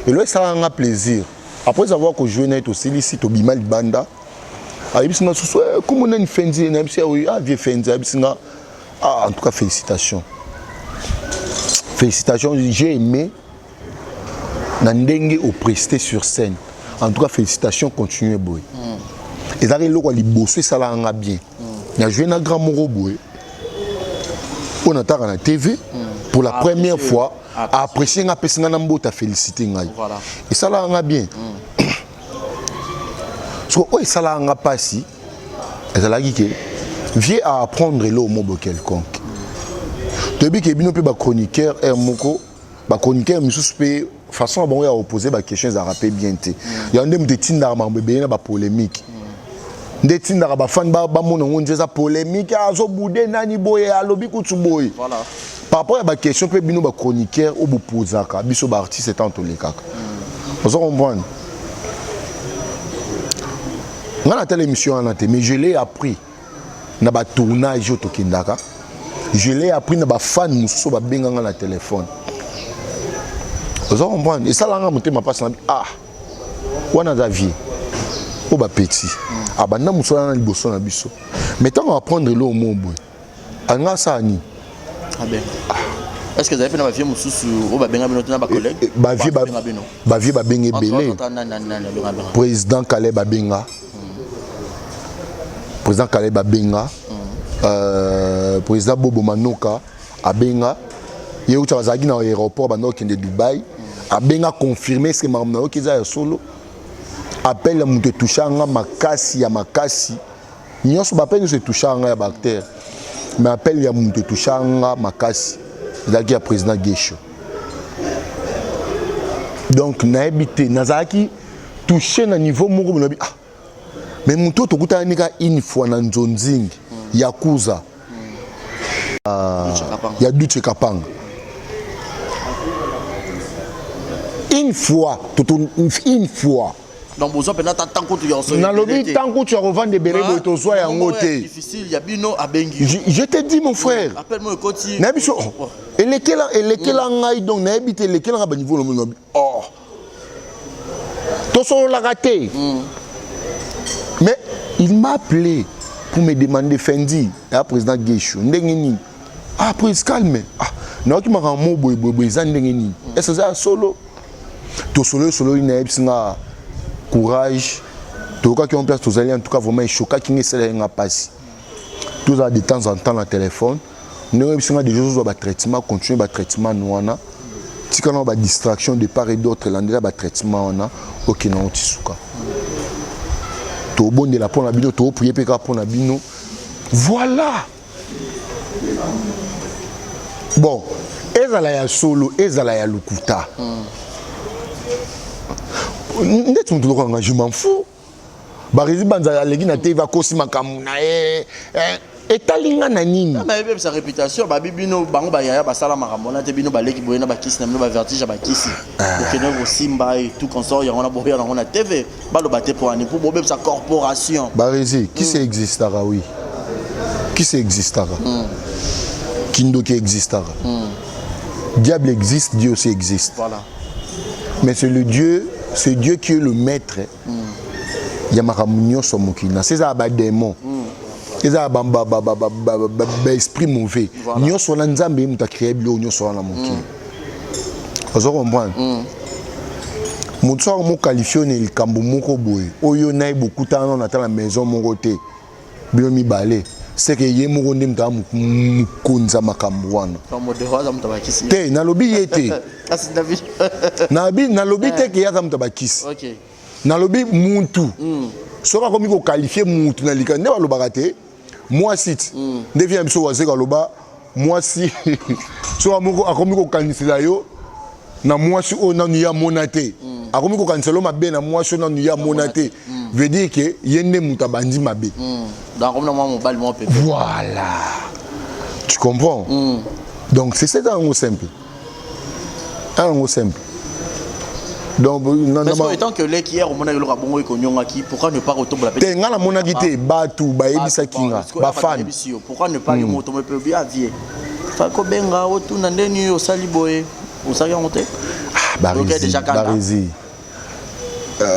Elo esalaka nga plaisir, après avoir kojouer na ye, tosilisi, tobima libanda, ayebisi nga susu: "Kombo nani?" Fenzi. Nayebisi: "Ah, vieux Fenzi." Ayebisi nga: "Ah, en tout cas félicitations, félicitations, j'ai aimé na ndenge opresté sur scène. En tout cas félicitations, continue boye." Ezalaki eloko ya liboso esalaka nga bien. Na joué na grand moko boye oyo nataka na TV pour la première fois, apprécié nga, apesi nga na mbote, afélicité ngai, esalaka nga bien. So oyo esalaka nga mpasi ezalaki ke vie à apprendre eloko moko quelconque. Toyebi ke bino mpe bachroniqueur, aire moko bachroniqueur misusu mpe façon na bango ya opose baquestion ezalaka mpe bien te. Yango nde moto etindaka makambo ebele na bapolémique, nde etindaka bafani bamona yango nde eza polémique, azobude nani boye, alobi kutu boye par rapport ya baquestion mpe bino bachroniqueur oyo bopozaka biso baartiste etant tolekaka. Oza comprendre nga natala émission wana te, mais je l'ai appris na batournage oyo tokendaka, je l'ai appris na bafane mosusu oyo babenganga na téléphone. Oza comprendre, esalanga motema mpasi na ah wana aza vie oyo bapeti abanda mosala na liboso na biso, mais ntango apprendre eloko mo boye, alinga asala nini? Est ce que ezali mpe na bavie mosusu oyo babenga bino te, na bacollègue? Bavie babenga ebele. Président Caleb abenga, président Caleb abenga, président Bobo Manoka abenga ye uta bazalaki na aéroport, banda okende Dubai, abenga confirme ce makambo na yoki eza ya solo. Appel ya moto etouche nga makasi ya makasi nyonso, baappel nyonso etouche nga ya baacteur, mais appel ya moto etouche nga makasi ezalaki ya président Gesho. Donc nayebi te, nazalaki touché na niveau moko bonabi: ah, mais moto oyo tokutani kaka une fois na nzonzingi ya kuza ya Duce Kapanga, une fois, une fois. Donc bozwa mpenza ata ntankutu ya Nalobi ntankutu ya kovanda ebele boye, tozwa yango te. Difficile ya bino abengi. Je te dis, mon frère, appel mo ekoti. Nayebi so elekela ngai, donc nayebi te, elekela ngai baniveau. Nabi oh, Tosololaka te. Mais il m'a appelé pour me demander Fendi, ya président Gesho, ndenge nini? Ah, prise calme. Ah, nayoki makambo moko boye boye boye eza ndenge nini? Est-ce que eza ya solo? Tosololi sololi nayebisi nga courage. Toyokaki en place tozali en tout cas vraiment eshokaki nga esalaki nga mpasi. Tozala de temps en temps na téléphone. Ndenge oyebisi nga déjà ozozwa batraitement, continue batraitement wana. Tika na badistraction de part et d'autre, landela batraitement wana, okende yango ti suka. Tobondela mpo na bino, toprie mpe kaka mpo na bino. Voilà. Bon, ezala ya solo, ezala ya lokuta. Ndeti moto lokola nga, je m'en fous. Barezi Banza aleki na TV akosi makambo na ye. Etali nga na nini? Bayebisa réputation babi bino bango bayaya basala makambo wana te bino baleki boye na bakisi na bino bavertige ya bakisi okende kosimba et tout consort yango na boya nango na TV baloba te mpo wani mpo bobebisa corporation. Barezi, kisi existaka, oui. Kisi existaka. Kindoki existaka. Diable existe, Dieu aussi existe. Voilà. Mais c'est le Dieu, c'est Dieu qui est le maître. Ya makambo nyonso mokili na se ezala badémon, ezala baesprit mauvais nyonso wana, Nzambe ye moto acréé biloko nyonso wana mokili. Ozo comprendre? Moto soki moqualifie na likambo moko boye oyo na ye bokutana nano ata na maison moko te, bino mibale, seke ye moko nde moto aza mokonzi ya makambo wana. Modero aza moto abakisi. Te, nalobi ye te. Kasi David. Nalobi te ke ye aza moto abakisi. Nalobi mutu soki akomi koqualifie mutu na likambo nde balobaka te mwasi ti nde vi na biso wazeka aloba mwasi soki moko akomi kokanisela yo na mwasi oyo nanu ye amona te, akomi kokanisela yo mabe na mwasi oyo nanu ye amona te, veut dire ke ye nde moto abandi mabe. Donc akomi na mwa mobali moko pepe. Voilà, tu comprends? Donc c'est ça yango simple, yango simple. Donc Parce que étant que leki hier omonaki eloko ya bongo ekonyongaki, pourquoi ne pas kotombola pe? Te, nga namonaki te, bato bayebisaki nga, bafan. Bayebisi yo, pourquoi ne pas yo moto mpe obi avie fa kobenga otuna ndeni osali boye, osali yango te? Ah, Ok, Barezi, déjà kanda. Barezi.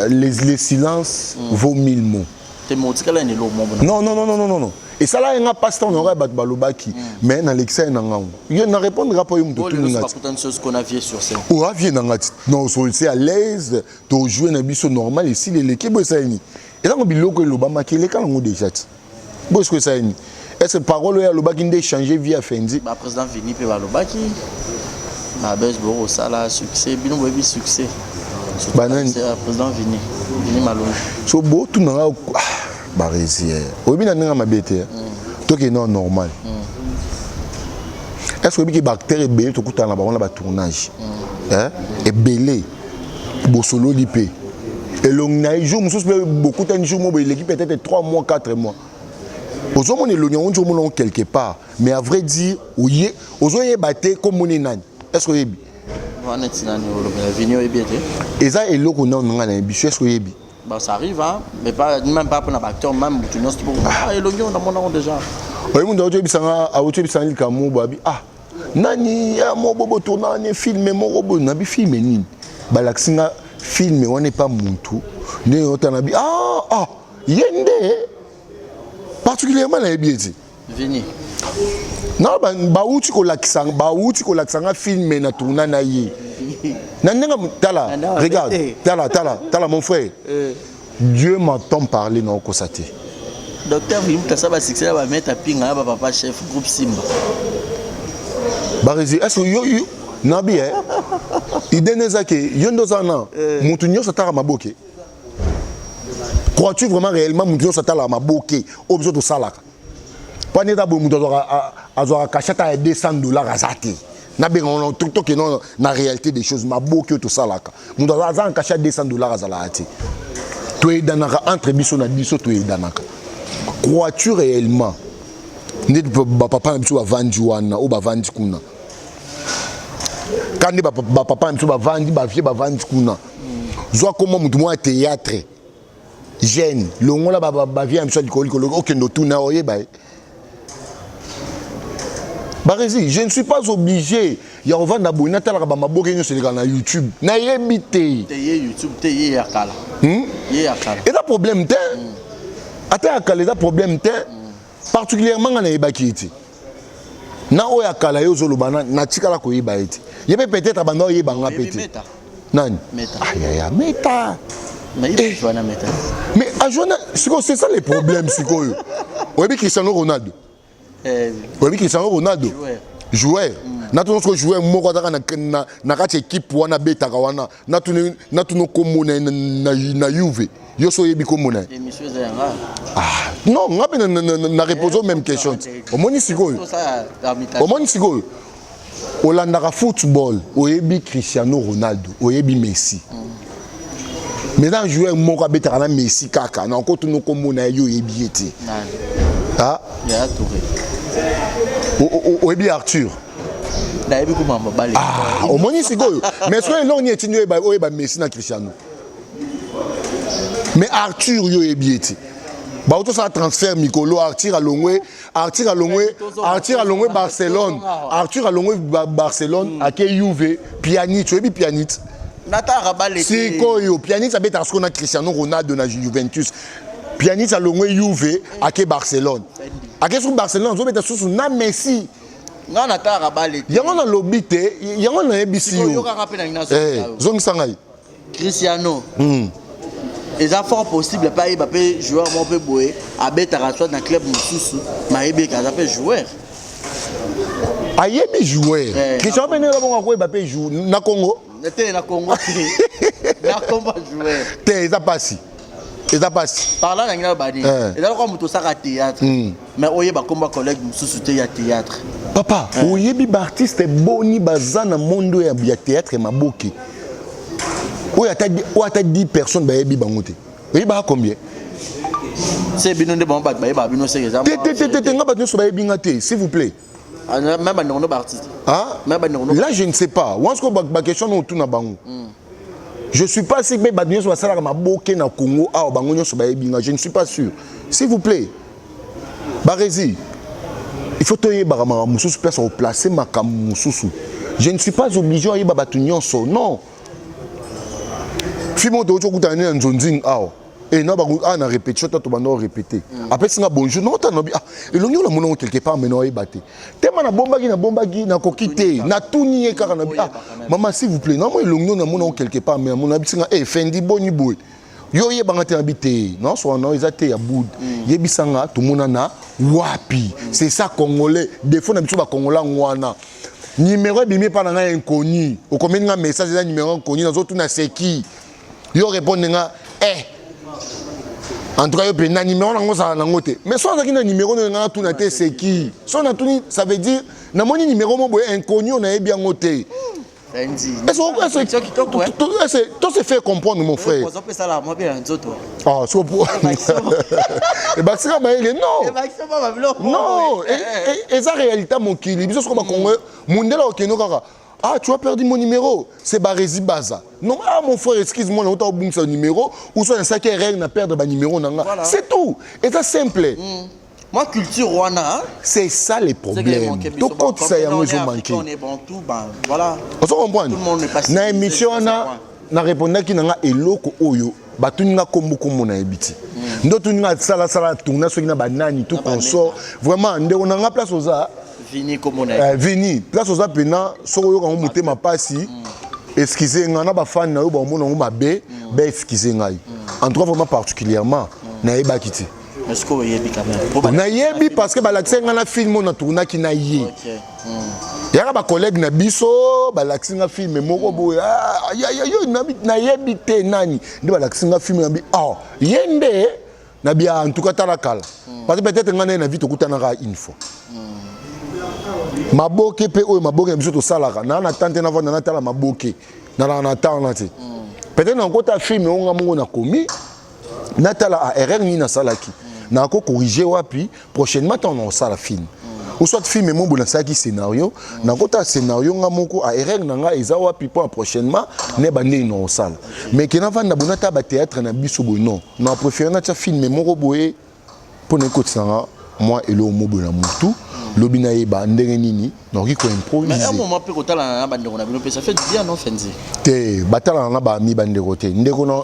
Les silences vaut mille mots. Te, mo otikala na eloko moko. Non, non, non, non, non, non, non. Esala ye nga mpasi ntango nayoka bato balobaki, mais nalekisa ye na ngango. Yo na répondre mpo yo moto otuni nga ti. Bakutani sosi kona vie sur scène. Oyo avie na nga ti, non, c'est à l'aise, tojoue na biso normal, esili eleki boye. Esali nini? Ezango biloko elobamaki eleka nango déjà ti boye. Soki esali nini? Est ce que parole oyo alobaki nde change vie ya Fendi? Baprésident Vini mpe balobaki babes bokosala succès, bino boyebi succès. Banani? Président Vini, Vini Malongi. So botuna nga, ah, Barezi, oyebi na ndenge mabe te, tokende no normal. Est ce que oyebi ke baacteur ebele tokutana na bango na batournage ebele, bosololi mpe elongi na ye, jour mosusu mpe bokutani jour moko eleki peut-être 3 mois, 4 mois, ozomona elongi yango nti omona yango quelque part, mais à vrai dire oye ozoyeba te komoni nani. Est ce que oyebi? Wana neti nani olobela? Vini oyebi ete? Eza eloko nano ngai nayebi so. Est ce que oyebi? Bon, ça arrive, hein, mais pas, même pas pour l'acteur, même mutu nyonso po ah elongi oyo namona yango déjà. Oyebi moto auti oyebisanga likambo boye, abi ah nani ya moko botourna wani film moko boye, nabi film nini? Balakisi nga film wana epa mutu ndenge otala, nabi ah, ah ye nde particulièrement nayebi ete Vini. Na bauti kolakisa nga film na tourna na ye na ndenge tala, regarde, tala, tala, tala, mon frère, Dieu m'entend parler, na okosa te. Docteur Vini Mutasa, basuccès na bamaître Pinga na bapapa chef groupe Simba. Barezi, est ce que yo nabi idée nde eza ke yo nde oza na motu nyonso ataka maboke? Crois-tu vraiment réellement motu nyonso atalaka maboke oyo biso tosalaka? Mpo nde eza boye, moto azwaka cachet ata ya 200 $ aza te. Nabenga wana tokende na réalité des choses. Maboke oyo tosalaka, moto aza na cachet ya 200 $ azalaka te. Toyedanaka entre biso na biso, toyedanaka. Crois-tu réellement nde bapapa na biso bavandi wana oyo bavandi kuna, ka nde bapapa na biso bavandi, bavie bavandi kuna, zwa komwa motu moko ya théâtre jeune, longola bavie na biso ya likolo likolo, okende otuna, oyeba ye. Barezi, je ne suis pas obligé. ya kovanda boye natalaka bamaboke nyonso elekaka na YouTube, nayebi te. Te ye YouTube te, ye ya kala. Ye ya kala. Eza problème te. Ata ya kala eza problème te. Particulièrement nga nayebaki ye te. Na oyo ya kala ye ozoloba natikala koyeba ye te. Ye mpe peut-être abanda oyeba nga mpe te. Nani? Ayaya Meta. Mais il joue na Meta. Mais ajoue na sikoyo, c'est ça le problème sikoyo. Oyebi Cristiano Ronaldo? Oyebi Cristiano Ronaldo? Joueur. Natuna sikoyo joueur moko azaka na kati ya équipe wana abetaka wana, natuna kombo na na Juve. Yo so oyebi kombo na ye? Émission eza yanga. Ah non, nga mpe na repose même question. Omoni sikoyo, omoni sikoyo, olandaka football, oyebi Cristiano Ronaldo, oyebi Messi, mais na joueur moko abetaka na Messi kaka na okotuna kombo na ye, yo oyebi ye te. Ah? Yaya Touré. Oyebi Arthur? Nayebi kuma mobali. Ah, omoni sikoyo. Mais sikoyo eloko nini etindi oyeba Messi na Cristiano, mais Arthur yo oyebi ye te? Baotosala transfert mikolo, Arthur alongwe, Arthur alongwe, Arthur alongwe Barcelone, Arthur alongwe Barcelone, ake Juve. Pjanic, oyebi Pjanic? Natalaka bale te. Sikoyo Pjanic abetaka sikoyo na Cristiano Ronaldo na Juventus. Pjanic alongwe Juve, ake Barcelone, ake soki Barcelone azobeta susu na Messi. Nga natalaka bale te. Yango nalobi te, yango nayebisi Sikoyo yo. yokaka mpe na ngai nazongisa yo. Zongisa ngai. Cristiano, eza fort possible mpe ayeba mpe joueur moko mpe boye abetaka soit na club mosusu, mayebi eke aza mpe joueur. Ayebi joueur. Cristiano mpe ndenge bongo akoyeba mpe na Congo. Te, na Congo te, na komba joueur. Te, eza pasi, eza pasi. Parla na ngai naloba nini? Eza lokola moto osaka théâtre, mais oyeba komba collègue mosusu te ya théâtre. Papa, oyebi baartiste boni baza na monde oyo ya théâtre maboke, oyo ata 10 personnes bayebi bango te? Oyebaka combien? Se bino nde bango bato bayebaka bino, seke eza Te, te, te, te, te, nga bato nyonso bayebi nga te, s'il vous plaît. Même bandeko no baartiste? Ah? Même bandeko no? Là je ne sais pas. Wana sikoyo baquestion no otuna bango, je suis pas sûr. Mpe bato nyonso basalaka maboke na Congo awa, bango nyonso bayebi nga, je ne suis pas sûr, s'il vous plaît. Baresi, il faut toyebaka makambo mosusu, place koplace makambo mosusu. Je ne suis pas obligé oyeba bato nyonso, non. Fi moko tokoki okutana nde na nzonzing awa e na bango awa na répétition, ta tobanda orépété, apesi nga bonjour, naotala nabi: ah, elongi oyo namona ngo quelque part, mais naoyeba te. Tema nabombaki, nabombaki, nakoki te, natuni ye kaka, nabi: ah mama, s'il vous plaît, namo elongi oyo namona ngo quelque part, mais namona. Abisi nga: e Fendi, boni boye, yo oyebanga te? Nabi: te, naoswaka nao eza te ya bude, yebisanga tomonana wapi. C'est ça congolais, défaut na biso bacongolais yango wana. Numéro ebimi epa na ngai inconnu, okomeli nga message, eza numéro inconnu, nazotuna c'est qui, yo répondre nga: eh, en tout cas yo mpe na numéro nango ozala nango te. Mais so azalaki na numéro no nga natuna te c'est qui. So natuni, ça veut dire namoni numéro mo boye inconnu oyo nayebi yango te. Est-ce to se fait comprendre, mon frère? Ozopesala mwa bien na nzoto. Ah, so ebakisaka mayele, non non, eza réalité mokili. Biso soko bakongo, mundele okende kaka: ah, tu as perdu mon numéro, c'est Baresi Baza. Non, ah mon frère, excuse-moi, nauta obungisa numéro ou soit nasaki erreur na perdre banuméro na nga, c'est tout, eza simple. Moi culture wana. C'est ça les problèmes, tokotisa yango, ezomanke. Voilà. Ozo comprendre, na émission wana na répondaki na nga eloko oyo batuni nga kombo, kombo nayebi ti nde otuni nga salasala tourna soki na banani tout consort. Vraiment, ndeko na nga, place oza Vini, kombo na Eh, Vini, place oza mpena, soki oyoka ngo motema mpasi, excuse nga na bafani na yo bamona yango mabe, baexcuse ngai. En tout cas vraiment particulièrement nayebaki te. Est-ce que oyebi quand même? Nayebi parce que balakisaki nga na film oyo natournaki na ye. Yaka bacollègue na biso balakisi nga film moko boye. Ah, yo nayebi te nani nde balakisi nga film, nabi: ah, ye nde. Nabi: ah, en tout cas tala kala, parce que peut-être nga na ye na vie tokutanaka une fois. Maboke mpe oyo maboke na biso tosalaka naa na tante navanda natala maboke, nalaka na temps na te. Peut-être nakota film oyo nga moko nakomi, natala a erreur nini nasalaki, nako corriger wapi prochainement ntango nakosala film, ou soit film mo boye nasalaki scénario, nakota scénario nga moko, a erreur na nga eza wapi mpo na prochainement nayeba ndenge nakosala. Mais ke navanda boye natala bathéâtre na biso boye, non, na préféré natia film moko boye mpo na ekotisa nga. mwa eloko moboye na motu, lobi nayeba ndenge nini nakoki Mais un koimprovise. moment mpe kotalana na bandeko na bino mpe ça fait du bien, non, Fenzi? Te, batalana na baami bandeko te. Ndeko na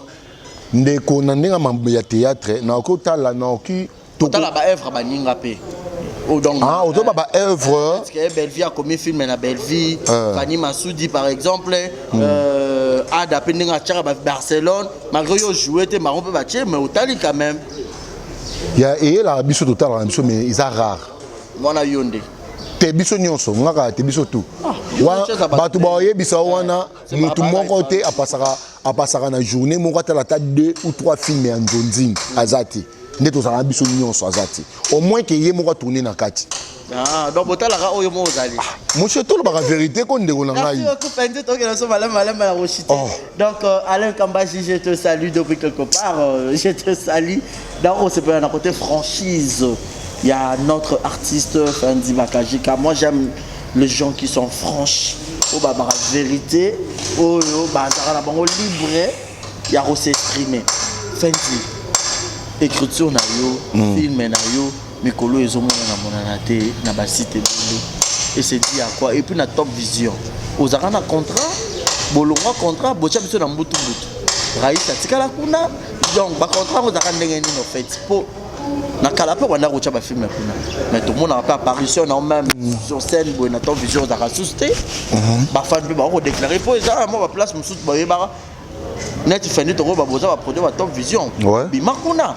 ndeko na ndenge ya théâtre, nakoki otala, nakoki Kotala baœuvre baninga mpe. Oh, donc, Ah, ozoba baœuvre. Parce que Bellevie a commis film na Bellevie, Fanny Massoudi par exemple, Ada pe ndenge atiaka ba Barcelone, malgré yo jouer te marron pe batie, mais otali quand même. Ya eyelaka biso, totalaka na biso, mais eza rare. Mwana yo nde. Te, biso nyonso ngaka te, biso tu. Yo otieza bato Bato te. baoyebisa yo wana. C'est Motu ba- moko te apasaka na journée moko atala ata deux ou trois films ya nzonzini, aza te. Nde tozalaka biso nyonso, aza te, au moins ke ye moko atourne na kati. Ah, donc botalaka oyo mo ozali. Monsieur, tolobaka vérité ko, ndeko na Merci ngai. beaucoup, Fendi. Donc, nous sommes à la Rochité. Oh. Donc, Alain Kambaji, je te salue depuis quelque part. Je te salue. Donc, on se peut d'un côté franchise. Il y a notre artiste Fendi Bakajika. Moi, j'aime les gens qui sont franches. Oh, bah, bah, vérité. Oh, oh, bah, ça la bango libre. Il y a s'exprimer. Fendi, écriture na yo, film na yo, mikolo ezomonana monana te na basite ebele. Et c'est dit à quoi? Et puis na Top Vision, ozalaka na contrat, bolongwa contrat, botya biso na mbutu mbutu. Raïs atikala kuna. Donc bacontrat yango ezalaka ndenge nini en fait? Po na kala mpe banda kotya bafilm kuna, mais tomonaka mpe apparition na même sur scène boye na Top Vision ozalaka susu te. Bafan mpe bako kodéclare mpo eza na mwa baplace mosusu bayebaka neti Fendi, tokoyeba boza baproduit ba Top Vision. Bima kuna.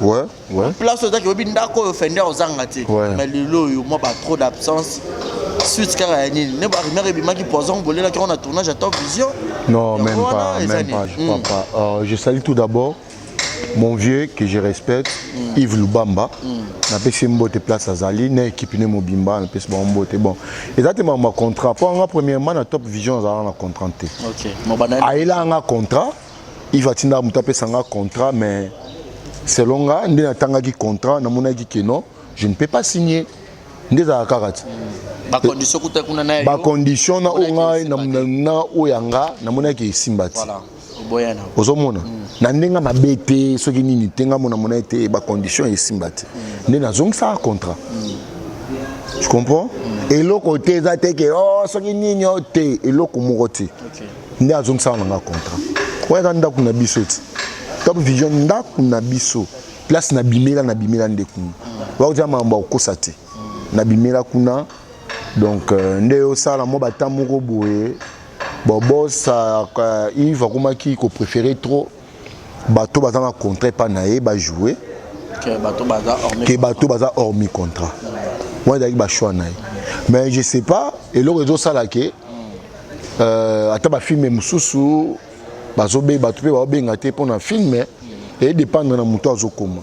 Place oyo ezaki oyebi ndako oyo Fendi ozanga te. Mais lelo oyo mwa ba trop d'absence, suite kaka ya nini? Ne barumeur ebimaki, poison bolelaki yango na tournage ya Top Vision. Non, Yango même wana, pas, eza même nini? pas, je crois pas. Je salue tout d'abord mon vieux que je respecte, Yves Lubamba. Napesi ye mbote place azali na équipe ne mobimba, napesi bango mbote. Bon, eza te makambo ya contrat, mpo anga premièrement na Top Vision azalaka na contrat te. Ok, mo banda. Ayela nga contrat, Yves atindaka moto apesa nga contrat, mais selon nga nde natangaki contrat, namonaki ke non, je ne peux pas signer. Nde ezalaka kaka ti Bacondition kuta kuna na yo. Bacondition na oyo ngai Omonaki esimba te. Na oyo ya nga namonaki esimba te. Voilà, oboya na. Ozomona na ndenge mabe te, soki nini te, nga mona mona ete bacondition esimba te, nde nazongisaka contrat. Tu comprends? Eloko te eza te ke oh, soki nini o te, eloko moko te. Nde azongisaka na nga contrat oyo eza ndako na biso ti Top Vision, ndako na biso, place nabimela, nabimela nde kuna. Wakotia makambo ya kokosa te, nabimela kuna. Donc nde osala mwa bata moko boye. Bon, boss Yves akomaki kopréféré trop bato baza na contrat epa na ye bajoue Ke bato baza hormis. Ke bato baza hormis contrat wana, ezalaki bachoix na ye. Mais je sais pas eloko ezosala ke ata bafilm mosusu bazobe, bato mpe baobenga te mpona film. Edépendre na moto azokoma.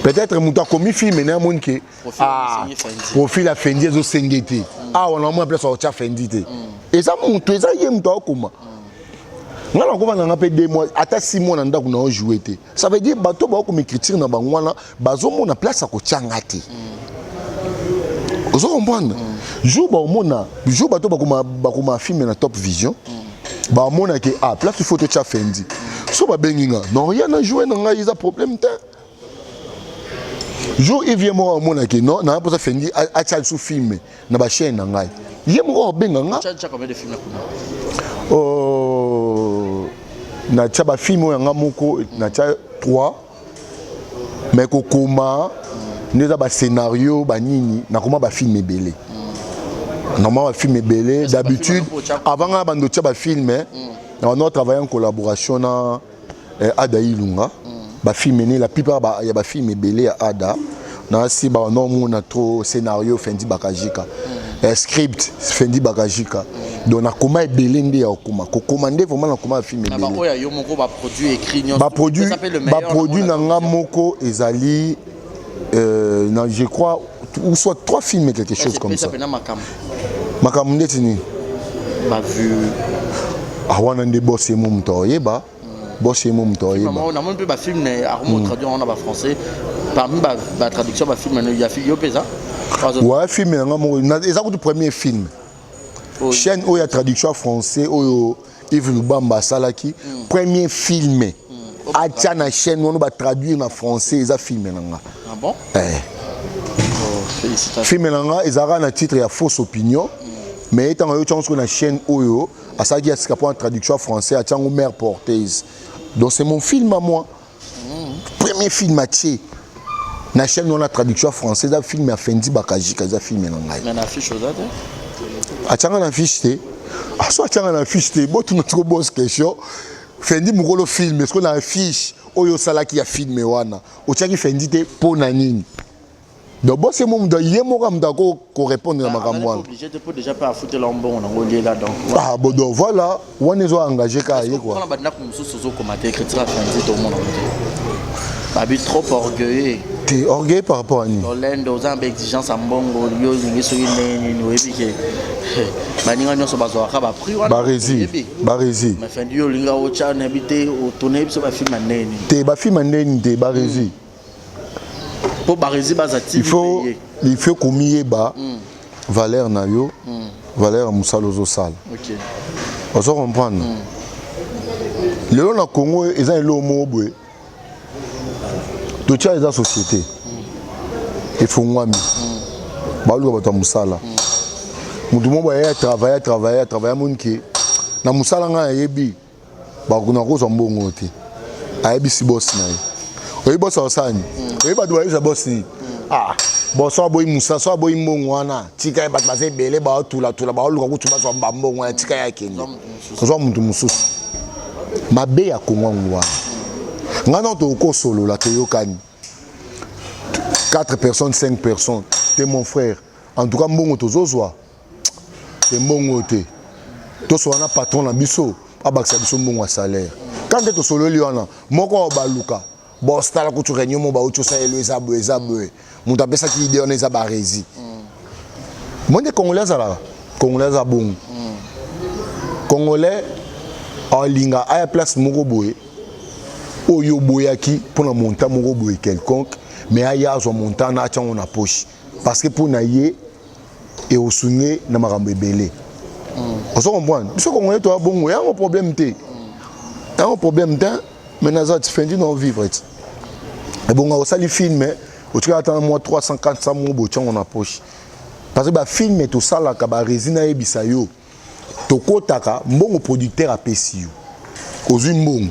Peut-être moto akomi film na amoni ke Profil ah, esengi Fendi. Profil ya Fendi ezosenge te awa na mwa place akotia Fendi te. Eza moto, eza ye moto akokoma. Nga nakoma nanga mpe 2 mois ata 6 mois na ndako na ojoue te, ça veut dire bato bakokoma écriture na bango wana, bazomona place akotia nga te. Ozo comprendre? Jour baomona, jour bato bakoma film na Top Vision, baomona ke ah, place il faut totia Fendi, so babengi nga, non, ya na joue na ngai, eza problème te. Jour Yves moko amona ke non, na mposa Fendi atia lisusu film na bachaîne na ngai, ye moko abenga nga. Tcha combien de films kuna? Natia bafilm oyo yanga moko, natia 3, mais kokoma nde eza bascénario banini. Nakoma bafilm ebele, normalement bafilm ebele. D'habitude avant nga bando tia bafilm, na bando travailler en collaboration na Ada Ilunga. Bafilm ene, la plupart ya bafilm ebele ya Ada nasi bando omona trop scénario Fendi Bakajika, script Fendi Bakajika. Donc nakoma ebele nde ya kokoma, kokoma nde vraiment nakoma bafilm Na ebele. baoyo ya yo moko, baproduit écrit nyonso. Baproduit Pesa mpe le meilleur. Baproduit na nga moko ezali na, je crois, ou soit trois films, quelque chose comme Pesa ça. mpena makambo. Makambo ndeti nini? Bavu. Ah, wana nde boss ye mo moto aoyeba, boss ye mo moto aoyeba. Namoni mpe bafilm akomo traduire yango na bafrançais. Parmi batraduction bafilm ya yo mpe eza. Ouais, film na nga moko eza kutu premier film chaîne oyo ya traduction ya français oyo Yves Lubamba asalaki. Premier film atia na chaîne wana batraduire na français eza film na nga. Ah bon? Eh. Film na nga ezalaka na titre ya Fausse Opinion, mais ntango ayoki yango sikoyo na chaîne oyo asalaki ya sika mpo na traduction ya français, atia yango Mère Porteuse. Donc c'est mon film à moi, premier film atie na chaîne wana, traduction ya français, eza film ya Fendi Bakajika, eza film na ngai. Mais na affiche oza te. Atianga na fiche te. Ah, so atianga na fiche te, botuna tiko boss question. Fendi mokolo film, est-ce que na fiche oyo osalaki ya film wana otiaki Fendi te? Mpo na nini? Donc boss ye mo moto, ye moko moto ako korépondre na makambo wana. Obligé te, po déjà mpe afutela mbongo nango oliela, donc. Ah bon, donc voilà, wana ezo engagé kaka ye quoi. Mpona bandako mosusu ozokoma te, critique Fendi tomona ngo te, babi trop orgueilleux. Te, orgueil par rapport à nini? Lolendo, oza na baexigence ya mbongo, yo olingi soki ndenge nini. Oyebi ke baninga nyonso bazwaka baprix wana. Baresi. Oyebi. Baresi. Mais Fendi, yo olinga otya, nayebi te, otourne biso bafilm ya ndenge nini? Te, bafilm ya ndenge nini te, Baresi. Mpo Baresi baza ti. Il faut komiyeba valeur na yo, valeur ya mosala ozosala. Ozo comprendre, lelo na Congo eza eloko moko boye totia, eza société efungwami, baluka bato ya mosala. Motu moko boye atravaille, atravaille, atravaille, amoni ke na mosala ngai nayebi nakozwa mbongo te, ayebisi boss na ye. Oyebi boss akosala nini? Oyebi bato bayebisa boss nini? Ah bon, so aboyi mosala, so aboyi mbongo wana, tika ye. Bato baza ebele, baotulatula, baoluka kutu bazwa bambongo wana, tika ye akende, ozwa motu mosusu. Mabe ya Kongo yango wana. Ngai na tokosolola, toyokani, 4 personnes, 5 personnes te. Mon frère, en tout cas mbongo tozozwa te, mbongo te, tosola na patron na biso, abakisa biso mbongo ya salaire. Quand nde tosololi wana, moko oyo baluka bos, tala kutu réunion mo bauti osalelo, eza boye, eza boye, moto apesaki idée wana eza Baresi. Mo nde Congolais azalaka, Congolais aza bongo. Congolais alinga aya place moko boye oyo oboyaki mpona montant moko boye quelconque, mais aya azwa montant na atyango na poche, parce que mpo na ye eosunge na makambo ebele. Ozo comprendre, biso Congolais toya bongo, yango problème te, yango problème te. Mais naza ti Fendi na vivre ti ebonga. Osali film, otikala ata na mwa 300, 400 mo botiango na poche, parce que bafilm tosalaka, Baresi, nayebisa yo, tokotaka mbongo, producteur apesi yo, ozwi mbongo,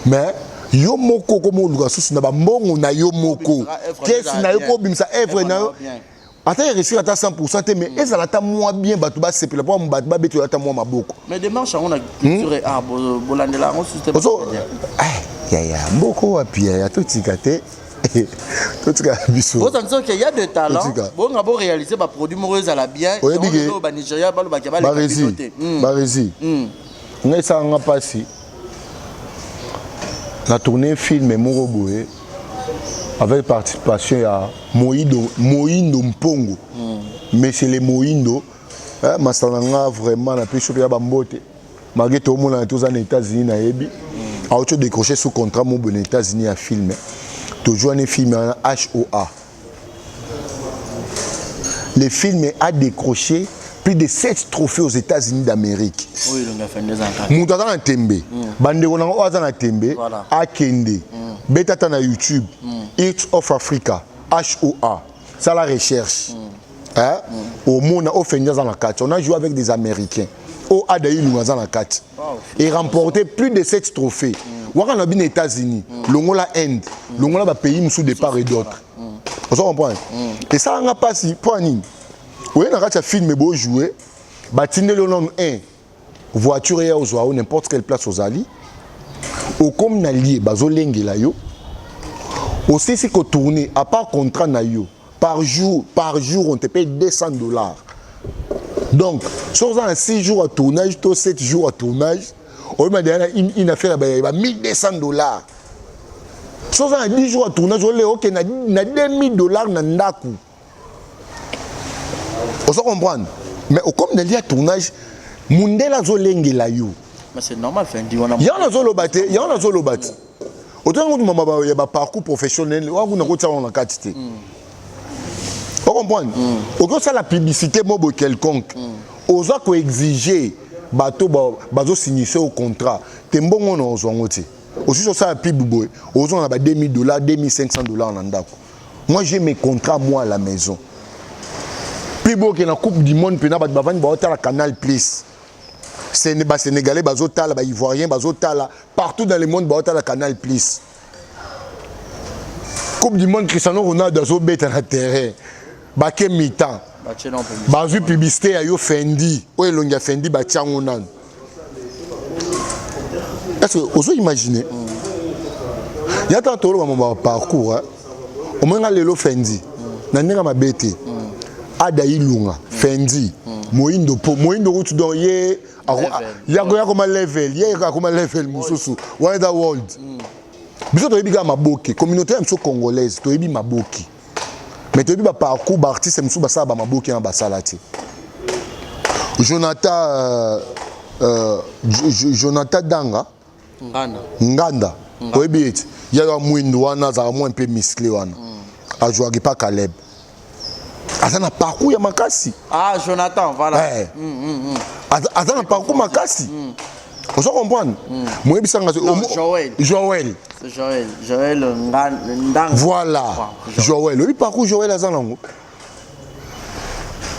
mais yo moko okoma oluka susu na bambongo na yo moko, kesi na yo mpo obimisa œuvre na yo. Ata eréussir ata 100 te, mais ezala ata mwa bien, bato basepela, mpo bato babetela ata mwa maboko. Mais démarche yango na culture et art, bolandela yango susu te? Ozo yaya mboko wapi yaya, totika te, totika biso. Bozanisi ok, y a de talent. Totika. Bonga boréaliser baproduit moko ezala bien. Oyebi ke- Yango banigeria balobaki baleka Baresi. bino te. Baresi, ngai esalanga mpasi na tourné film moko boye avec participation ya Moindo, Moindo Mpongo, monsieur le Moindo, eh, masala na nga vraiment napesi mpe ya bambote, malgré tomonana toza na États-Unis. Nayebi auti odécrocher sous contrat mo boye na États-Unis ya film. Tozwani film wana hoa. Le film a décroché plus de 7 trophées aux États-Unis d'Amérique. Oyo elongi ya Fendi eza na kati. Moto aza na tembe, bandeko nango oyo aza na tembe, akende beta ata na YouTube East of Africa hoa, sala recherche, hein? Omona oyo Fendi aza na kati. On a joué avec des Américains oyo Ada Ilunga aza na kati et remporté plus de 7 trophées waka na bino États-Unis, longola Inde, longola bapays mosusu de part et d'autre. Ozo comprendre, esalanga mpasi mpo ya nini? Oye na kati ya film, bojoue, batindeli yo nanu 1 voiture eya ozwa yo n'importe quelle place ozali, okomi na lie, bazolengela yo, osisi kotourner. À part contrat na yo par jour, par jour on te paye 200 $. Donc soki oza na 6 jours à tournage to 7 jours à tournage, oyeba deya na une affaire ya ba 1200 $. Soki oza na 10 jours à tournage, ole okende na 2000 $ na ndako. Ozo comprendre, mais okomi na lia tournage, mundele azolengela yo. Mais c'est normal, Fendi wana. Yango nazoloba te, yango nazoloba te. Otonga kutu mama ya baparcours professionnel wana kuna, kotia wana na kati te. Ocomprendre, okoki osala publicité mo boye quelconque, oza koexige bato bazosignise au contrat te, mbongo na ozwa yango te. Osisi osala pub boye, ozwa na ba 2000 $, 2500 $ na ndako. Moi, j'ai mes contrats, moi, à la maison. Pub oyo na Coupe du monde mpena bato bavandi baotala Canal Plus. Ba Sénégalais bazotala, ba Ivoiriens bazotala, partout dans le monde baotala Canal Plus. Coupe du monde, Cristiano Ronaldo azobeta na terrain. Bake mi-temps. Bazwi publicité ya yo Fendi, oyo elongi ya Fendi batia yango nanu. Est-ce que ozo imaginer? Ya tala toloba mo ba parcours hein. Omoni nga lelo Fendi na ndenge mabe te. Ada Ilunga, Fendi, Moindo po Moindo kutu donc ye yako yako ma level, ye akoma level mosusu. Wana eza world. Biso toyebi kaka maboke, communauté ya biso congolaise toyebi maboke. Mais toyebi ba parcours ba artistes mosusu basala ba maboke na basala te. Jonathan Jonathan Danga Nganda. Nganda. Oyebi ye te. Ya ya mwindu wana azalaka mwa mpe musclé wana. Azwaki pa Caleb. Aza na parcours ya makasi. Ah Jonathan, voilà. Eh. Aza na parcours makasi. Ozo comprendre? Moyebisa nga Joël. Joël. C'est Joël, Joël Ndanga. Voilà. Joël. Oyebi parcours Joël aza nango.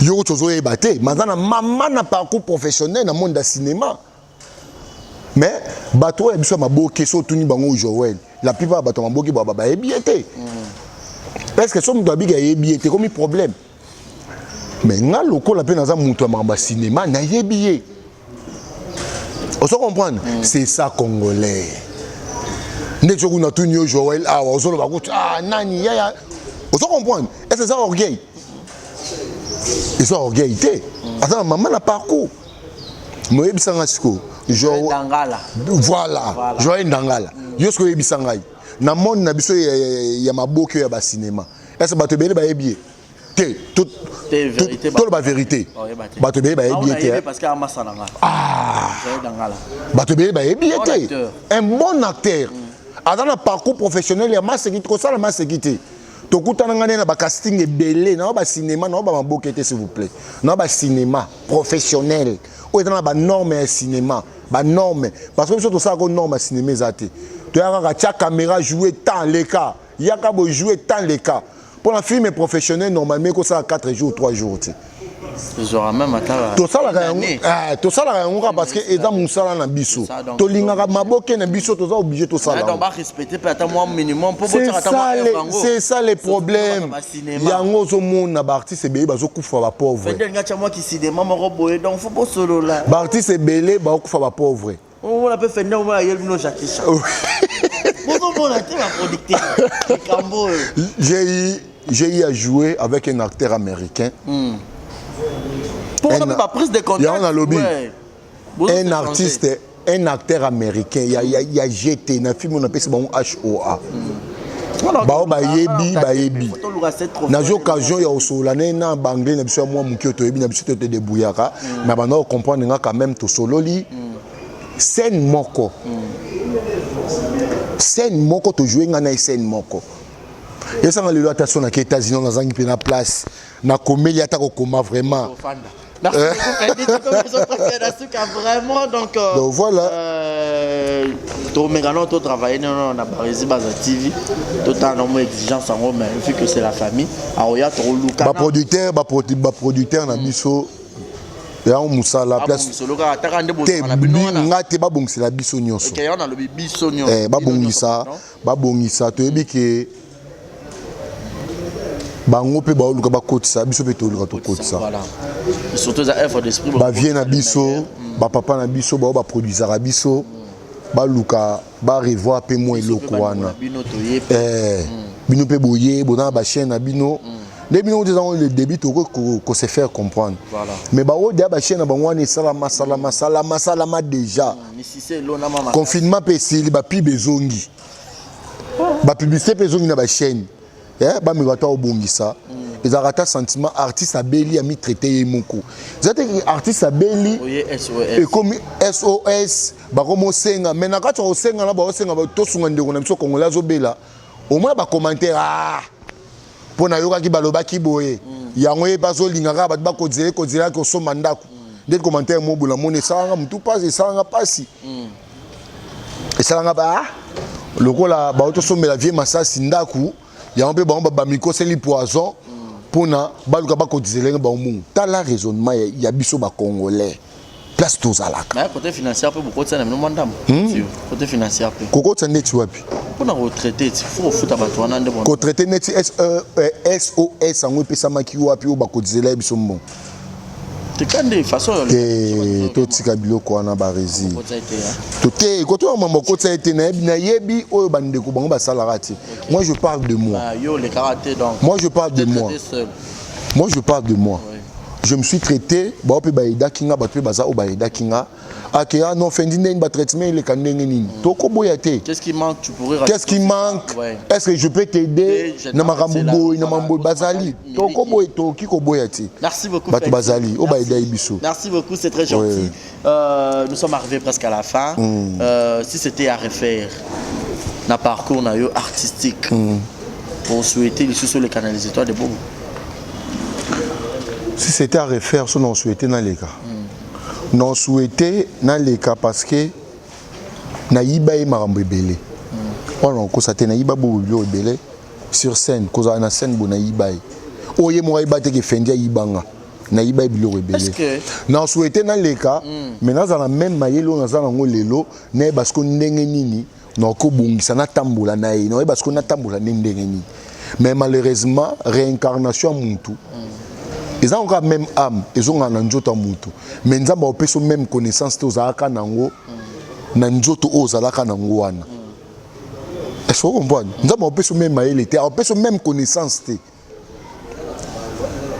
Yo tozoyeba te, mais aza na mama na parcours professionnel na monde ya cinéma. Mais bato oyo ya biso ya maboke so otuni bango Joël, la plupart ya bato ya maboke ba bayebi ye te. Parce que so moto abiki ayebi ye te, komi problème. Mais nga lokola mpe naza moto ya makambo ya cinéma, nayebi ye. Ozo comprendre? C'est ça congolais. Nde soki natuni yo Joël awa ozoloba kutu ah nani yaya. Ozo comprendre? Est-ce que eza orgueil? Eza orgueil te. Aza na mama na parcours. Moyebisa nga sikoyo. Joël Ndangala. Voilà, Joël Ndangala. Yo sikoyo oyebisa ngai. Na monde na biso ya maboke ya ba cinéma. Est-ce que bato ebele bayebi ye? Te, toloba vérité. Bato ebele bayebi ye te. Ah! Bato ebele bayebi ye te. Un bon acteur. Aza na parcours professionnel ya maseki, kosala maseki te. Tokutana ngai na ba casting ebele, na ba cinéma, na ba maboke te s'il vous plaît. Na ba cinéma professionnel. Oyo eza na ba norme ya cinéma, ba norme. Parce que biso tosalaka norme ya cinéma eza te. Toyaka kaka tia caméra jouer temps leka. Yaka bo jouer temps leka. Pour un film professionnel normalement ekosala 4 jours 3 jours te. Tosalaka yango, tosalaka yango kaka parce que eza mosala na biso. Tolingaka maboke na biso, toza obligé tosala. C'est ça le problème. Yango ozomona ba artiste ebele bazokufa ba pauvre. Ba artiste ebele bazokufa ba pauvre. Omona pe Fender omona yeli bino Jackie Chan. Bozomona te ba producteur. Likambo oyo. J'ai eu à jouer avec un acteur américain. Pour ba prise de contact. Yango nalobi. Un artiste, un acteur américain, il y a, il y a, il y a GT, na film on appelle ça bon HOA. Bao bayebi, bayebi. Na occasion ya osola na na banglais na biso ya mwa moke toyebi na biso te te débrouillaka, mais banda comprendre nga quand même to sololi. Scène moko. Scène moko to jouer nga na scène moko. Esanga lelo ata so na ke États-Unis nazangi pe na place na komeli ata kokoma vraiment. Merci beaucoup, Fendi. Vraiment, donc, donc voilà. Tomekano to travailler non non na Barezi Baza TV. Totalement exigence en mais vu que c'est la famille, aoya to luka. Ba producteur, ba producteur na biso yango musala place te nga te babongisela biso nyonso. Babongisa, babongisa toyebi ke bango mpe baoluka bakotisa biso mpe toluka tokotisa. Ba vie na biso, ba papa na biso bao baproduisaka biso, baluka ba revoir mpe mwa eloko wana. Bino mpe boye bona na ba chaîne na bino nde bino kutu ezango le début tokoki ko se faire comprendre. Mais baoyo deya ba chaîne na bango wana esalama salama salama salama déjà. Confinement mpe esili, ba pub ezongi, ba publicité mpe ezongi na ba chaîne. Bameka ata obongisa. Ezalaka ata sentiment artiste abeli amitraite ye moko. Eza te artiste abeli ekomi SOS bakomosenga, mais na kati ya kosenga na baosenga tosunga ndeko na biso congolais azobela. Omona ba commentaire ah mpo nayokaki balobaki boye yango ye bazolinga kaka bato bakozela kozela kosomba ndako. Nde commentaire mobula moni esalanga motu mpasi, esalanga mpasi, esalanga ba lokola bautosombela vie masasi ndako yango mpe bango bamikoseli poison. mpona baluka bakotisela nga bango mbongo. Tala raisonnement ya biso bacongolais, place tozalaka. Mais côté financier mpe bokotisa na bino mwa ndambo. Côté financier mpe. Kokotisa ndeti wapi? Mpona kotraiter ti fo kofuta bato wana nde. Kotraiter neti SOS yango epesamaki wapi oyo bakotisela ye biso mbongo? Tika nde façon. Te, totika biloko wana, baresi te, kotoya mambo okotisa ye te. Nayebi oyo bandeko bango basalaka te. Moi, je parle de moi. Yo olekaka te donc. Moi, je parle de moi. Moi, je parle de moi. Je me suis traité, bao mpe bayedaki nga, bato mpe baza oyo bayedaki nga ake. Ah non, Fendi, ndenge batraitement eleka ndenge nini, tokoboya te. Qu'est-ce qui manque? Tu pourrais Qu'est-ce qui manque? Est-ce que je peux t'aider na makambo boye, na mambo bazali? Tokoboya, tokoki koboya te. Merci beaucoup. Bato bazali oyo bayedai biso. Merci beaucoup, c'est très gentil. Ouais. Nous sommes arrivés presque à la fin. Si c'était à refaire na parcours na yo artistique, pour souhaiter lisusu oleka na les Étoiles de Bobo? Si c'était à refaire, so na souhaité naleka, na souhaité naleka, parce que nayiba ye makambo ebele wana. Okosa te, nayiba bo biloko ebele sur scène. Kozala na scène bo, nayiba ye oyo ye moko ayiba te ke Fendi ayibanga. Nayiba ye biloko ebele. Na souhaité naleka, mais nazala même mayele oyo naza nango lelo, nayeba siko ndenge nini nakobongisa, natambola na ye, nayeba siko natambola nde ndenge nini. Mais malheureusement, réincarnation ya mutu eza kaka même âme ezongaka na nzoto ya mutu, mais Nzambe akopesa même connaissance te ozalaka nango na nzoto oyo ozalaka nango wana. Est-ce que comprendre? Nzambe akopesa même mayele te, akopesa même connaissance te.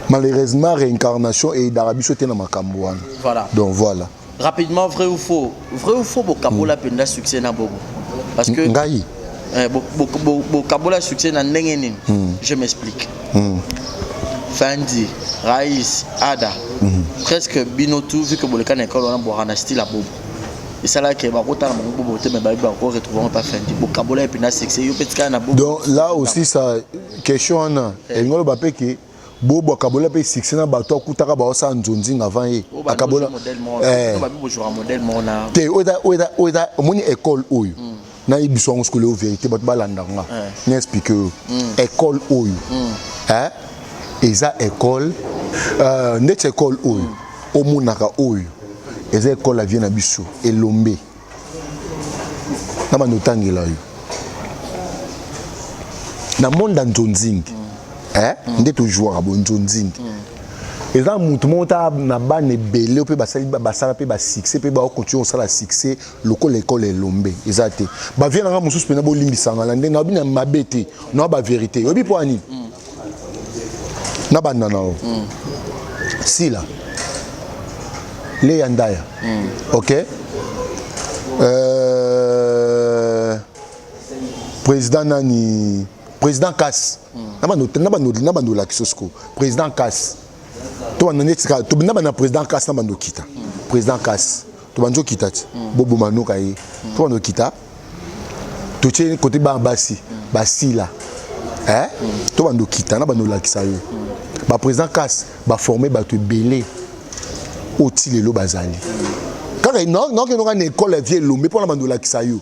Malheureusement, réincarnation eyidaka biso te na makambo wana. Voilà. Donc voilà. Rapidement, vrai ou faux? Vrai ou faux, bokabola mpenza succès na Bobo? Parce que Ngai? Bokabola succès na ndenge nini? Je m'explique. Fendi, Raïs, Ada, presque bino tout, vu que boleka na école wana, bwaka na style ya Bobo, esalaki bakotala bango Bobo te, mais bayebi bako retrouver pa Fendi. Bokabola ye mpenza succès, yo mpe tikala na Bobo. Donc là aussi, ça question wana elingi oloba mpe ke Bobo akabola mpe succès na bato akutaka baosala nzonzinga avant ye. Akabola te. Oyo eza, omoni école oyo, nayebi biso yango sikoyo vérité, bato balanda nga na explique oyo. École oyo eza école ndeti école oyo omonaka oyo eza école ya vie na biso Elombe na bando otangela yo na monde ya nzonzingi nde tozwaka bo nzonzingi. Eza motu moko ta na bana ebele mpe basala mpe basuccès mpe baocontinue kosala succès lokola ekole Elombe eza te. Bavie nanga mosusu mpena bolimbisanga na ndenge naobi na mabe te, na bavérité oyebi mpo ani na banda na yo sila leya ndaya. Ok, président nani, président Kas, na bando olakisa siko président Kas, to banda neti kaka na banda président Kas, na bando okita président Kas, to bandi okita ti boboma noka ye, to bando okita totie kote bana basi basila, to bando okita na bando olakisa yo baprésident Kas baforme bato ebele oyo ti lelo bazali kaka. Naokende kaka na école ya vie Elombe mpona bando olakisa yo.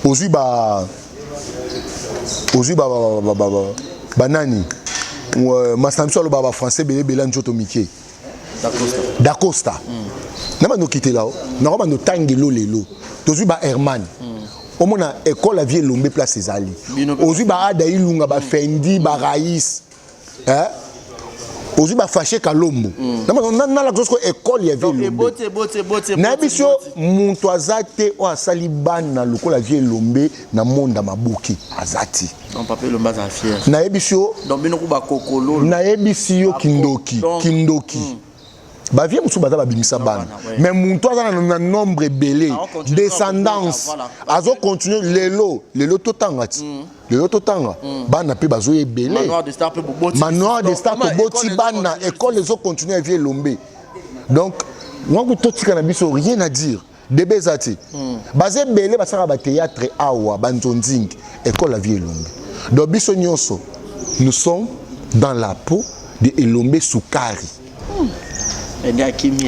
Ozwi ba ozwi ba banani, masina biso aloba bafrançais ebele ebele ya nzoto mike, Dacosta, na bando okitela nako bando otangelo. Lelo tozwi ba Herman, omona école ya vie Elombe place ezali. Ozwi ba Ada Ilunga, bafendi, barais, ozwi bafashe Kalombo, nalakisa siko école ya vie Elombe. Nayebi so moto aza te oyo asali bana lokola vie Elombe na monde ya maboki aza te. Nayebisi yo, nayebisi yo, kindoki, kindoki. Bavie mosusu baza babimisa bana, mais moto aza na nombre ebele descendance azocontinue lelo. Lelo totanga ti lelo totanga bana mpe bazoya ebele. Manoir de Star toboti bana, école ezocontinue ya vie Elombe. Donc wangu totika na biso, rien à dire, debe eza te. Baza ebele basalaka bathéâtre awa, banzonzingi, école ya vie Elombe. Donc biso nyonso, nous sommes dans la peau de Elombe Sukari.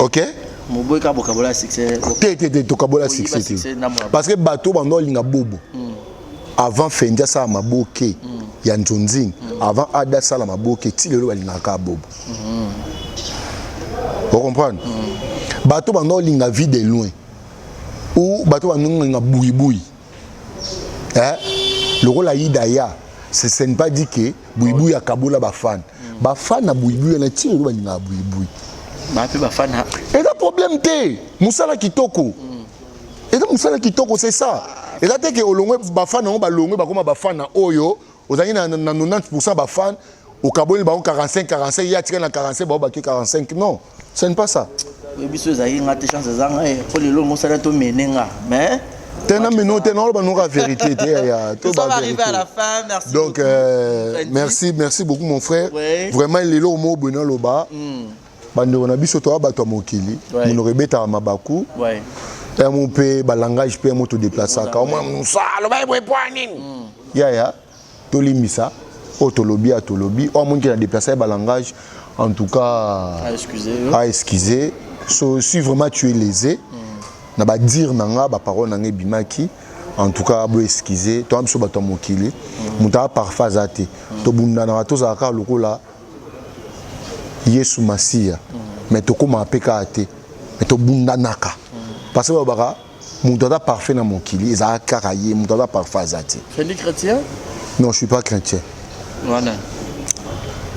Ok, te te te, tokabola succès te, parce que bato bando olinga Bobo avant Fendi asala maboke. ya nzonzing mm. Avant ada asala maboke, ti lelo balingaka kaka Bobo mm. Ocomprendre mm. Bato banda olinga Vie de Loin ou bato banda olinga Buibui, eh? Lokola Idaya, ce n'est pas dit que Buibui akabola bafan mm. Bafan na Buibui wana, ti lelo balingaka Buibui. Bape bafan. Eza problème te, mosala kitoko mm. Eza mosala kitoko, c'est ça. Eza te ke olongwe, bafan yango balongwe, bakoma bafan na oyo ozalaki na 90 bafan, okaboli bango 45 45, ye atikali na 45, bango bake 45. Non, ce n'est pas ça. Biso ezalaki nga te, chance eza ngai mpo lelo mosala tomene nga, mais te na mino te, naoloba noka vérité te ya to ba arrivé à la fin. Merci. Donc euh, merci, merci beaucoup mon frère, ouais. Vraiment lelo mo boye naloba mm. Bandeko na biso, toya bato ya mokili, monoko ebetaka mabaku yamo mpe balangage mpe yamo todeplasaka omona mosa aloba ye boye po ya nini mm. Yaya, tolimbisa oyo tolobi ya tolobi oyo amoniki na déplace ye balangage. En tout cas, à excuser. So, si vraiment tu es lésé na badire na nga, baparole na nga ebimaki, en tout cas bo excuse. Toya biso bato ya mokili, moto aya parfait aza te. Tobundanaka, tozalaka lokola Yesu Masiya, mais tokomaka mpe kaka te, mais tobundanaka parce que balobaka moto aza parfait na mokili ezalaka kaka ye. Moto aza parfait aza te. Fendi, chrétien? Non, je suis pas chrétien. Wana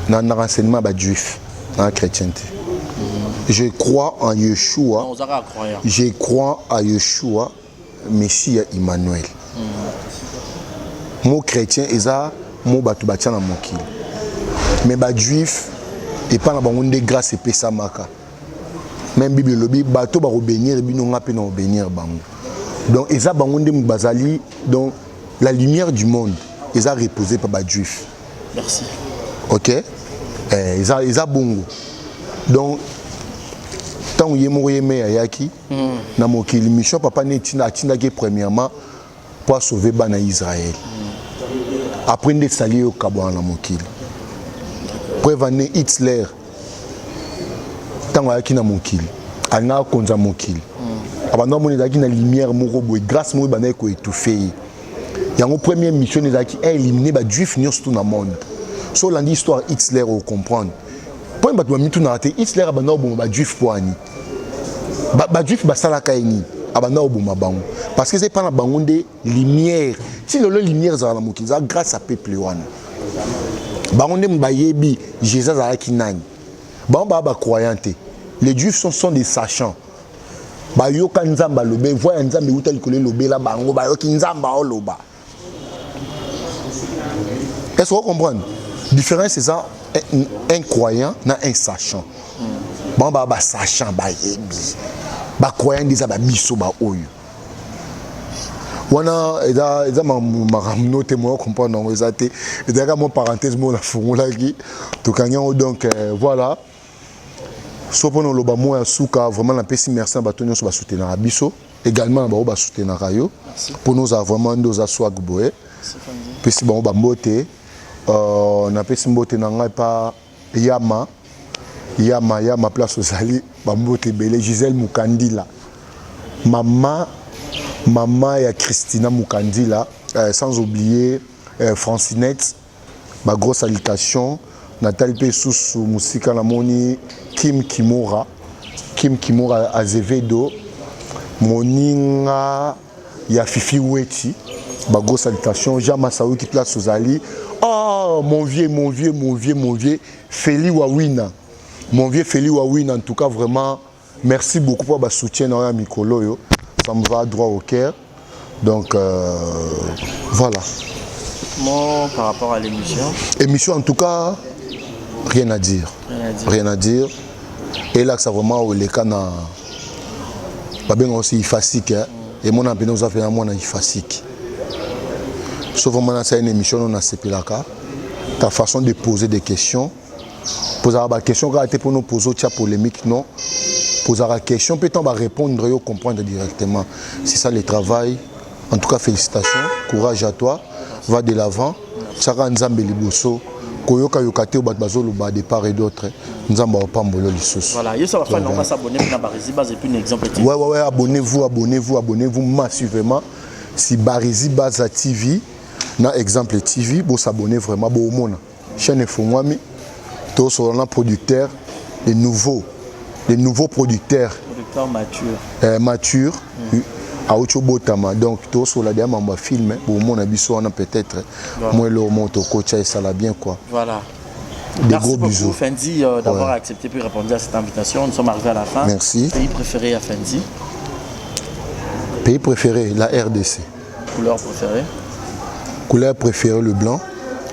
na renseignement bajuif, na chrétien te. Je crois en Yeshua. Je crois à Yeshua Messia Emmanuel mm. Mo chrétien eza mo bato batia na mokili, mais bajuif epai na bango nde grâce epesamaka. Même Bible elobi bato bakobénir bino, nga mpe na kobénir bango. Donc eza bango nde bazali, donc la lumière du monde eza reposé par bajuif. Merci. Ok, eh, eza bongo. Donc ntango ye moko ye me ayaki mm. na mokili, mission papa ne atindaki premièrement mpo asauve bana Israël mm. Après nde esali ye okabwana na mokili. Preuve ane, Hitler ntango ayaki na mokili, alingaka konza mokili mm. Abanda amoni ezalaki na lumière moko boye, grâce moko ebandaki koétouffe ye. Yango première mission ezalaki aélimine bajuif nyonso tout na monde. So olandi histoire Hitler, ocomprendre mpo bato bamitunaka te. Hitler abanda koboma bajuif mpo ani? Bajuif basalaka ye nini abanda koboma bango? Parce que eza epa na bango nde lumière. Ti lelo lumière ezala na mokili, eza grâce à peuple wana. Bango nde bayebi Jésus azalaki nani. Bango baa bacroyant te. Les juifs sont des sachants. Bayoka Nzambe alobe, voix ya Nzambe euta likolo, elobela bango, bayoki Nzambe aoloba. Est-ce que comprendre différence? Eza un croyant na un sachant. Bango baa basachant, bayebi. Bacroyant nde eza babiso baoyo wana. Eza makambo no te, moya comprendre yango eza te. Ezalaka mwa parenthèse moko nafungolaki, tokangi yango. Donc euh, voilà. So mpona oloba mot ya suka, vraiment napesi merci na bato nyonso basoutenaka biso, également na bango basoutenaka yo mpona ozala vraiment nde oza swag boye. Pesi bango bambote. Napesi mbote na ngai pa Yama Yama Yama, place ozali, bambote ebele. Gisèle Mukandila, mama ya Christina Mukandila, sans oublier Francinette, bagrosse salutation. Natali mpe susu mosika, namoni Kim Kimora, Kim Kimora Azevedo, moninga ya Fifi Weti, bagrosse salutation. Jean Masawiki, place ozali. Oh mon vieux, mon vieux, mon vieux, mon vieux Feli Wawina, mon vieux Feli Wawina, en tout cas vraiment merci beaucoup pour basoutien na oyo ya mikolo oyo, ça me va droit au cœur. Donc voilà. Moi, par rapport à l'émission. Émission, en tout cas, rien à dire. Rien à dire. Rien à dire. Et là, ça vraiment oleka na babenga aussi ifasike emona mpena oza mpena mwana ifasike. So vraiment nasala une émission no nasepelaka ta façon de poser des questions. Pozaka baquestion kaka te mpona opose otia polémique, non. Pozaka question mpe ntango barépondre yo, comprendre directement. C'est ça le travail. En tout cas félicitations, courage à toi, va de l'avant, tiaka Nzambe liboso, koyokayoka te oyo bato bazoloba de part et d'autre. Nzambe aopambola lisusu. Voilà, yo ça va faire, on va s'abonner na Barezi Base et puis un exemple. Ouais, abonnez-vous, abonnez-vous, abonnez-vous massivement si Barezi Baza TV. Na Exemple TV, bo s'abonner vraiment bo mona. Chaîne efongwami to solo na producteur les nouveaux les nouveaux producteurs. Producteur mature. Euh, mature. Auti obotama donc tosola deya mambo ya film bomona biso wana peut-être mwa eloko moko tokotya esala bien quoi. Voilà. Des Merci gros beaucoup, bisous. Fendi, d'avoir Ouais. accepté puis répondu à cette invitation. Nous sommes arrivés à la fin. Merci. Pays préféré à Fendi? Pays préféré, la RDC. Couleur préférée? Couleur préférée, le blanc.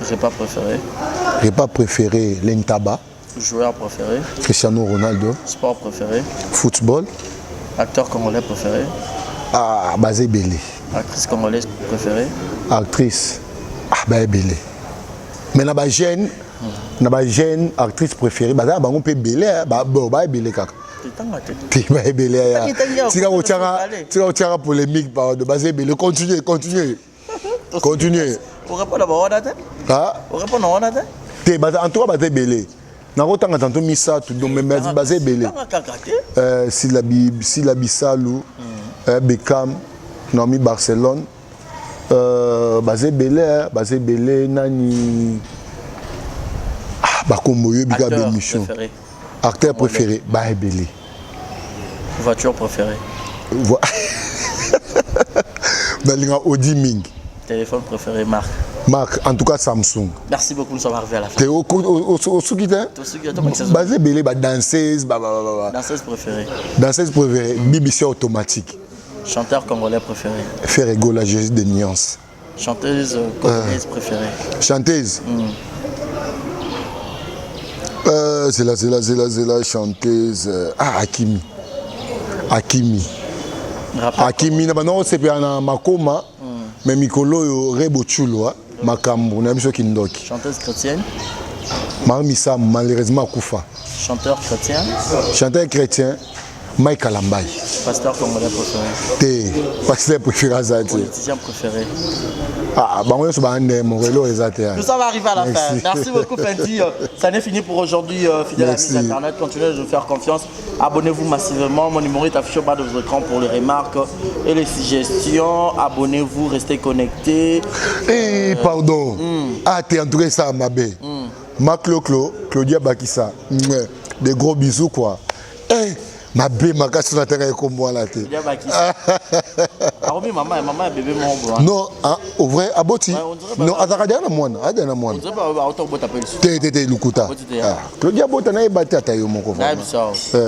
Repas préféré? Repas préféré, l'entaba. Joueur préféré? Cristiano Ronaldo. Sport préféré? Football. Acteur congolais préféré? Ah, baza ebele. Actrice congolaise préférée? Actrice. Ah, ba ebele. Mais na ba jeune, na ba jeune actrice préférée, baza na bango mpe ebele, hein, ba bon, ba ebele kaka. Te ba ebele ya. Tika kotiaka, tika kotiaka polémique pardon, baza ebele. Continuez, continuez. Continuez. Orépondre na wana te? Ah? Orépondre na wana te? Te, baza en tout cas baza ebele. Nakotanga tantôt misato, donc mais baza ebele. Euh, Sila Bi, Sila Bisalu, Beckham, Naomi Barcelone. Euh, baza ebele, hein, baza ebele nani ah, bakombo oyebi kaka Acteur bémission. préféré. Acteur préféré, ba ebele. Voiture préférée. Nalinga Audi mingi. Téléphone préféré, marque. Marque, en tout cas Samsung. Merci beaucoup, nous sommes arrivés à la fin. Te osuki te? Tosuki, attends, mais Baza ebele ba danseuse ba ba ba ba. Danseuse préférée. Danseuse préférée, BBC automatique. Chanteur congolais préféré. Ferre Gola, Jésus de nuance. Chanteuse congolaise préférée. Chanteuse. C'est là, c'est là, c'est là, c'est là, chanteuse. Ah, Hakimi. Hakimi. Rappeur. Hakimi, na bana osepela na makoma, mais mikolo oyo Rebo Tchulo, makambo na biso kindoki. Chanteuse chrétienne. Marie Misamu, malheureusement akufa. Chanteur chrétien. Chanteur chrétien, Mike Kalambay. Pasteur congolais préféré. Te, pasteur préféré aza te. Politicien préféré. Ah, bango nyonso baa nde moko eloko eza te. Nous sommes arrivés à la fin. Merci. Merci beaucoup, Fendi. Ça n'est fini pour aujourd'hui, fidèles amis Merci. Internet. Continuez de nous faire confiance. Abonnez-vous massivement. Mon numéro est affiché au bas de vos écrans pour les remarques et les suggestions. Abonnez-vous, restez connectés. Eh, pardon. Ah, t'es entouré ça, ma bé. Ma Clo-Clo, Claudia Bakissa. Mouais. Des gros bisous, quoi. Eh, ma bé, ma casse sur la terre comme moi, là, t'es. Claudia Bakissa. Aromi, maman, maman, bébé, mon bro. Non, hein, au vrai, aboti. Ouais, on dirait pas Non, ça. azaka derrière moi, ah, derrière moi. On dirait pas, bah, autant que t'appelles. Te, te, te, Lukuta. Aboti, te, Ah, Claudia Bota, na ebati ata yo moko, vraiment.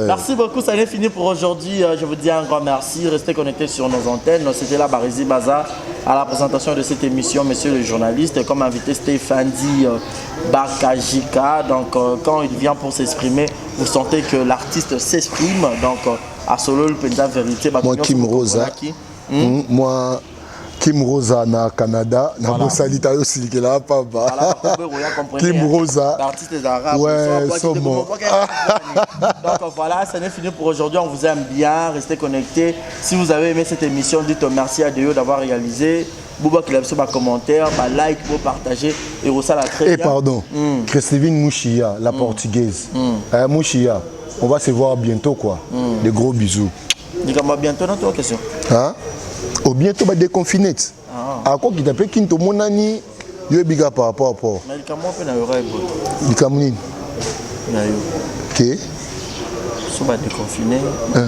Merci beaucoup, ça n'est fini pour aujourd'hui. Je vous dis un grand merci. Restez connectés sur nos antennes. C'était là Barezi Baza à la présentation de cette émission, messieurs les journalistes. Comme invité Stéphane Di Bakajika. Donc, quand il vient pour s'exprimer, vous sentez que l'artiste s'exprime. Donc, à solo, le Penda vérité. Bah, Moi, tu Kim nous Rosa. qui? Moi, Kim Rosa na Canada, na Voilà. Bosalita yo silikela papa. Voilà, Kobe Roya, comprenez, Kim hein. Rosa. L'artiste des Arabes. Ouais, bonsoir, somo. bois, qui te Donc voilà, ça n'est fini pour aujourd'hui. On vous aime bien. Restez connectés. Si vous avez aimé cette émission, dites merci à Dio d'avoir réalisé. Bouba qui l'a commentaire, bah like, vous partager et ça la très Et bien. pardon, Christine Mouchia, la portugaise. Mouchia, on va se voir bientôt quoi. Des gros bisous. Dis-moi bientôt dans toi question. Hein? Au bientôt ba déconfiné. Ah. À quoi qui t'appelle Kinto Monani, yo biga par rapport à port. Mais comment on peut na yora ebo? Likambo nini? Na yo. Ke? So ba déconfiné,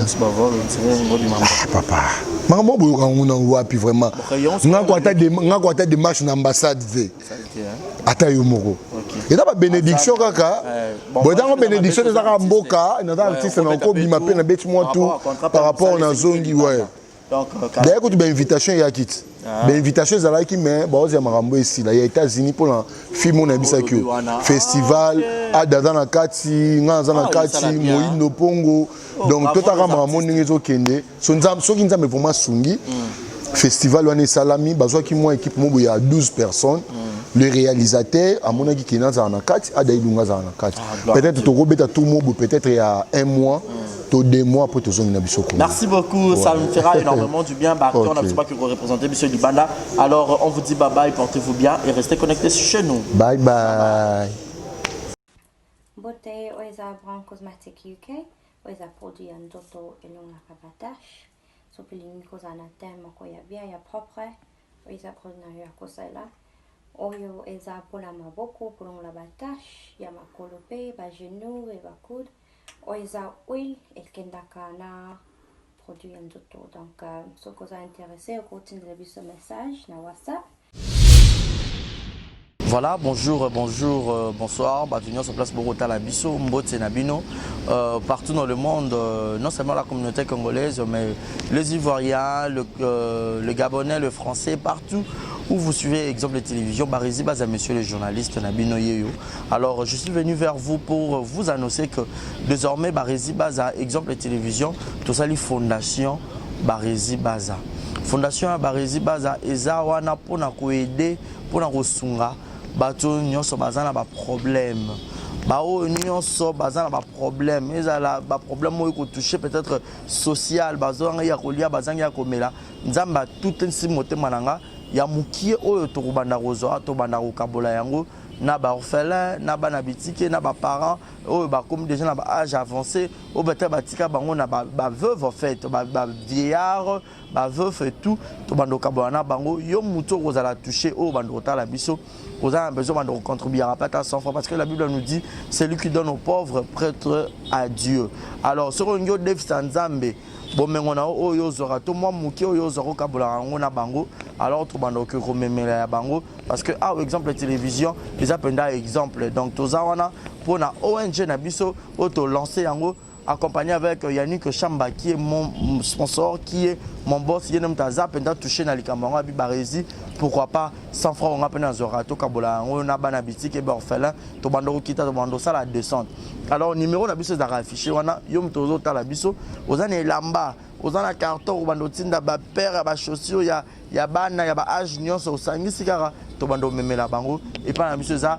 so ba voir le dirait ngodi mama. Ah, papa. Makambo boyoka ngo na wapi vraiment? Nga ko ata de nga ko ata démarche na ambassade te. Ata yo moko. Eza ba bénédiction kaka. Bon ntango bénédiction ezaka mboka, naza artiste na okobima pe na beti mwa tout par rapport na zongi ouais. Donc, d'ailleurs kutu ba invitation eyaki ti. Ah. Ba invitation ezalaki mais baozela makambo esila ya États-Unis mpona film oyo nayebisaki yo festival ada aza na kati nga naza na Ah, kati esala bien. moyindo pongo. Oh, Donc bravo totaka aux makambo ndenge ezokende. So soki nzambe vraiment asungi festival wana esalami bazwaki mwa équipe moko ya 12 personnes. Le réalisateur amonaki kende azala na kati, ada ilunga azala na kati. gloire à Peut-être Dieu. tokobeta tour moko peut-être ya un mois to 2 mois pour tozongi na biso Congo. Merci beaucoup, ça Ouais. me fera énormément du bien. Bah, On n'a Ok. pas que vous représenter Monsieur Libanda. Alors, on vous dit bye bye, portez-vous bien et restez connectés chez nous. Bye bye. Mbote oyo eza Brown Cosmetic UK, oyo eza produit ya nzoto elongaka ba tache. Soki olingi kozala na teint moko ya bien ya propre, oyo eza produit na yo ya kosalela. Oyo eza pona maboko kolongola ba tache ya makolo pe ba genoux et ba coude. Oyo eza huile ekendaka na produit ya nzoto. Donc euh, soki oza intéressé okotindela biso message na WhatsApp. Voilà, bonjour, bonjour, euh, bonsoir. Bato nyonso place bokotala biso, mbote na bino. Euh, partout dans le monde, euh, non seulement la communauté congolaise, mais les Ivoiriens, le, euh, le Gabonais, le Français, partout où vous suivez exemple de télévision, Barizi Baza, monsieur le journaliste na bino yeyo. Alors, je suis venu vers vous pour vous annoncer que désormais Barizi Baza, exemple de télévision, tout ça, les fondations Barizi Baza. Fondation ya Barizi Baza, eza wana pona ko aider mpo na kosunga bato oyo nyonso baza na baproblème baoyo nyonso baza na baproblème ezala baproblème oyo ekotouche peut-être social bazangi ya kolia bazangi ya komela nzambe atutisi motema na nga ya mokie oyo tokobanda kozwa tobanda kokabola yango na baorphelin na bana bitike na baparent oyo bakomi déjà na baage avancé oyo bata batika bango na baveuve en fait bavieillard ba veuf et tout tobanda kokabola na bango yo motu okozala touché oyo obanda kotala biso oza na besoin banda kocontribuaka mpe ata 100 francs parce que la bible nous dit celui qui donne aux pauvres prêtre à dieu alors soki olingi odefisa nzambe bomengo na yo oyo ozwaka to mwa moke oyo ozwaka okabolaka yango na bango alors tobanda okoki komemela ya bango parce que awa exemple ya télévision eza mpenza exemple donc toza wana mpo na ong na biso oyo tolance yango accompagné avec euh, Yannick Chamba qui est mon sponsor, qui est mon boss, ye moto aza mpenza touché na likambo yango abi barezi pourquoi pas 100 francs nga mpe nazwaka tokabola yango na bana bitike ba orphelin tobanda kokita tobanda osala descente alors numéro na biso ezalaka affiché wana yo moto ozotala biso oza na elamba oza na carton obanda otinda bapere ya bachaussure ya, ya bana ya baage nyonso osangisi kaka tobanda omemela bango epai na biso eza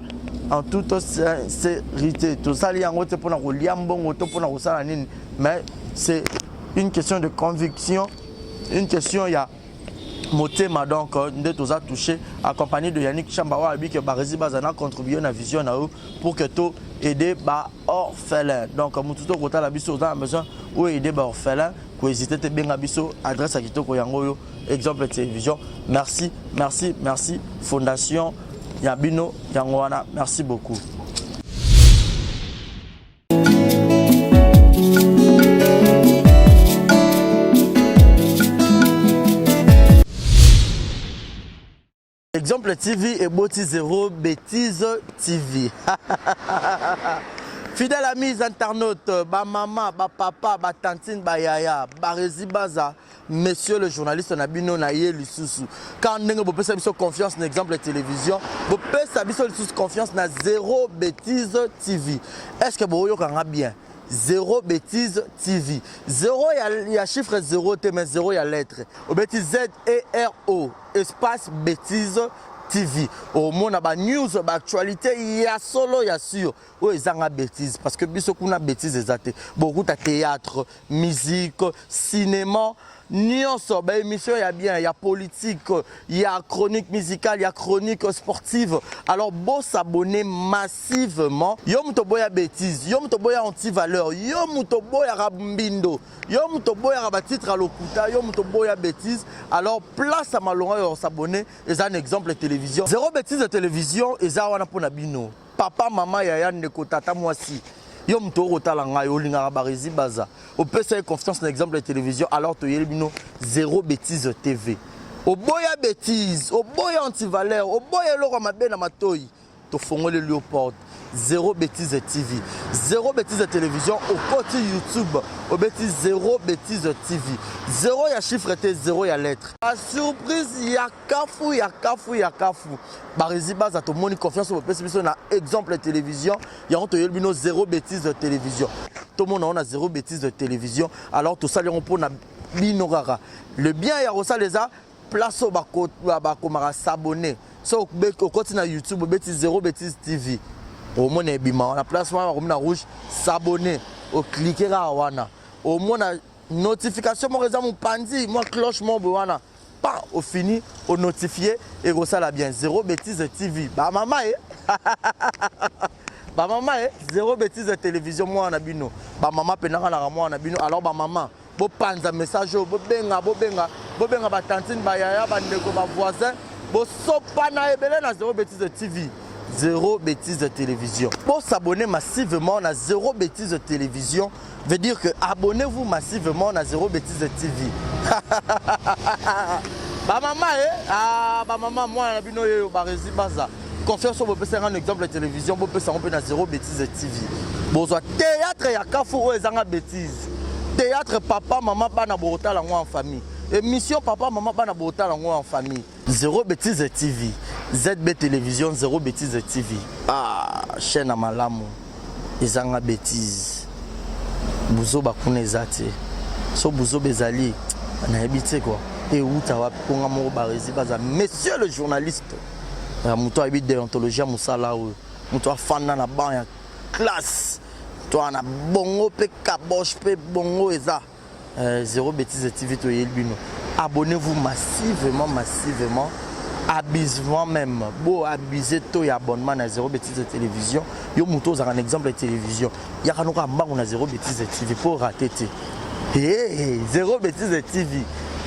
en toute sincérité tosali yango te mpona kolia mbongo to mpona kosala nini mais c'est une question de conviction une question ya motema donc euh, nde toza touché accompagné de Yannick Chamba oyo alobi ke baresi baza na contribuer na vision na yo pour que to aider ba orphelin donc motu to kotala biso oza na besoin oyo aider ba orphelin kohésite te benga biso adresse ya kitoko yango oyo exemple télévision merci merci merci fondation ya bino yango wana merci beaucoup Exemple TV eboti zero bêtise TV. Fidèle amis internautes, ba maman, ba papa, ba tantine, ba yaya, ba rezi baza, monsieur le journaliste na bino na ye lisusu. Quand ndenge bopesa biso confiance na exemple télévision, bopesa biso lisusu confiance na zero bêtise TV. Est-ce que boyoka nga bien? Zero bêtise TV. Zero ya, ya chiffre zero te mais zero ya lettre. Obeti Z E R O espace bêtise TV. Omona ba news, ba actualité ya solo ya sur. Oyo ezanga bêtise parce que biso kuna bêtise eza te. Bokuta théâtre, musique, cinéma, nyonso ba émission ya bien ya politique ya chronique musicale ya chronique sportive alors bo s'abonner massivement yo moto boya bêtise yo moto boya anti-valeur yo moto boyaka mbindo yo moto boyaka batitre ya lokuta yo moto boya bêtise alors place ya malonga yo s'abonner eza un exemple télévision zéro bêtise de télévision eza wana mpo na bino Papa, mama, yaya, ndeko, tata, mwasi, yo moto okotala ngai olingaka barezi baza opesa ye confiance na exemple ya télévision alors toyeli bino zéro bêtise tv oboya bêtise oboya antivaleur oboya eloko ya mabe na matoi tofongoleli yo porte zéro bêtise tv zéro bêtise télévision okoti youtube obeti zéro bêtise tv zéro ya chiffre te zéro ya lettre basurprise ya kafu ya kafu ya kafu barezi baza tomoni confiance oyo bopesi biso na exemple télévision yango toyeli bino zéro bêtise de télévision tomona yango na zéro bêtise de télévision alors tosali yango mpo na bino kaka le bien ya kosala eza place oyo bakomaka s'abonner so okoti na youtube obeti zéro bêtise tv omona ebima wana place wana bakomi na rouge s'abonner oklike kaka wana omona notification moko eza mopanzi mwa cloche moko boye wana pa ofini onotifie ekosala bien zero bêtise tv bamama e bamama e zero bêtise télévision mwana na bino bamama mpenaka naka mwana na bino alors bamama bopanza message oyo bobenga bobenga Bobenga ba tantine, ba yaya, ba ndeko, ba voisin. Bosopana ebele na Zero Betise TV. Zero Betise Télévision. Pour s'abonner massivement à Zero Betise Télévision, veut dire que abonnez-vous massivement à Zero Betise TV. Ba mama eh, ah ba mama moi na bino yeyo ba resi baza. Confiance bo pesa un exemple de télévision, bo pesa on na Zero Betise TV. Bozwa théâtre ya kafu oyo ezanga bêtise. Théâtre papa maman bana botala ngo en famille. Émission papa maman bana botala ngo en famille. Zero Betise TV, ZB Télévision, Zero Betise TV. Ah, chaîne ya malamu ezanga betise. Buzoba kuna eza te. So buzoba ezali nayebi te quoi. Euta wapi mpo nga moko barezi baza monsieur le journaliste. Ya moto ayebi déontologie ya mosala oyo. Moto afanda na banc ya classe. To na bongo mpe kaboche mpe bongo eza. Euh, Zéro Bêtise TV toyeli bino. Abonnez-vous massivement, massivement, abusivement même. Bo abuser to ya abonnement na Zéro Bêtise Télévision. Yo muto ozaka un exemple de télévision. Yaka noka mbangu na Zéro Bêtise TV pour rater te. Hey, Zéro Bêtise TV.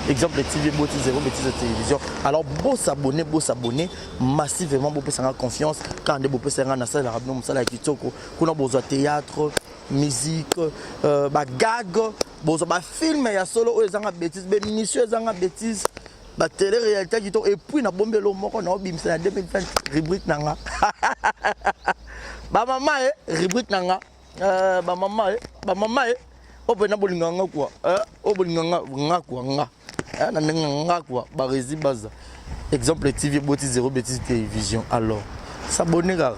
Exemple TV boti Zéro Bêtise Télévision. Alors bo s'abonner, bo s'abonner massivement bo pesa confiance quand nde bo pesa nga na sala bino musala ya kitoko. Kuna bozwa théâtre musique euh, ba gag bozwa ba film ya solo oyo ezanga bêtise ba émission ezanga bêtise ba télé réalité kitoko et puis nabombi eloko moko naobimisa na 2020 rubrique na nga bamama e rubrique na nga euh, bamama e bamama e oyo mpena bolinga nga kua euh, oyo bolinga nga nga kua nga eh, na ndenge nga kua baresi baza exemple tv eboti zero betise télévision alors s'abonner kaka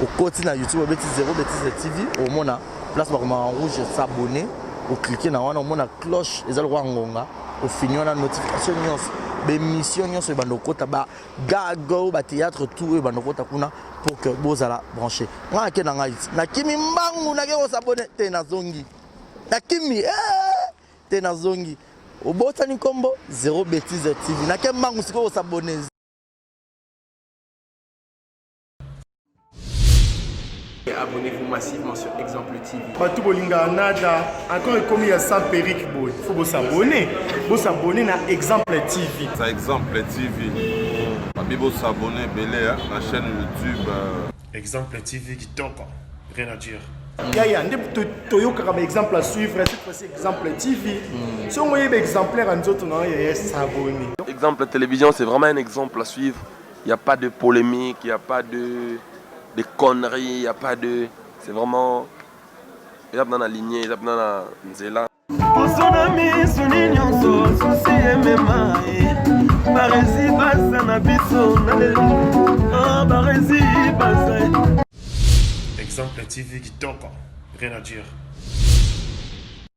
okoti na youtube obeti zero betise tv omona place bakomaka en rouge s'abonner oklike na wana omona cloche eza lokola ngonga ofini wana notification nyonso baémission nyonso ebanda okota ba gag oyo bathéâtre tout oyo ebanda okota kuna pour que bozala branché ngai nake na ngai nakimi mbangu nake kosabone te nazongi nakimi eh! te nazongi obosani nkombo zero betise tv nake mbangu sikoyo kosabone. Abonnez-vous massivement sur Exemple TV. Bato bolingaka nada encore ekomi ya sans perruque boye faut bosabone bosabone na Exemple TV. Ça Exemple TV. Babi bosabone ebele na chaîne YouTube. Exemple TV kitoko. Rien à dire. Yaya nde toyokaka ba exemple à suivre cette fois-ci Exemple TV. Soki oyebi exemplaire ya nzoto na yo yaya s'abonner. Exemple télévision c'est vraiment un exemple à suivre. Il n'y a pas de polémique, il n'y a pas de, de conneries, il n'y a pas de. C'est vraiment. Eza na lignée, eza na nzela. Poso na miso ni nyonso susi emema ye barezi baza na biso na lelo ah, barezi baza Exemple TV kitoko, rien à dire.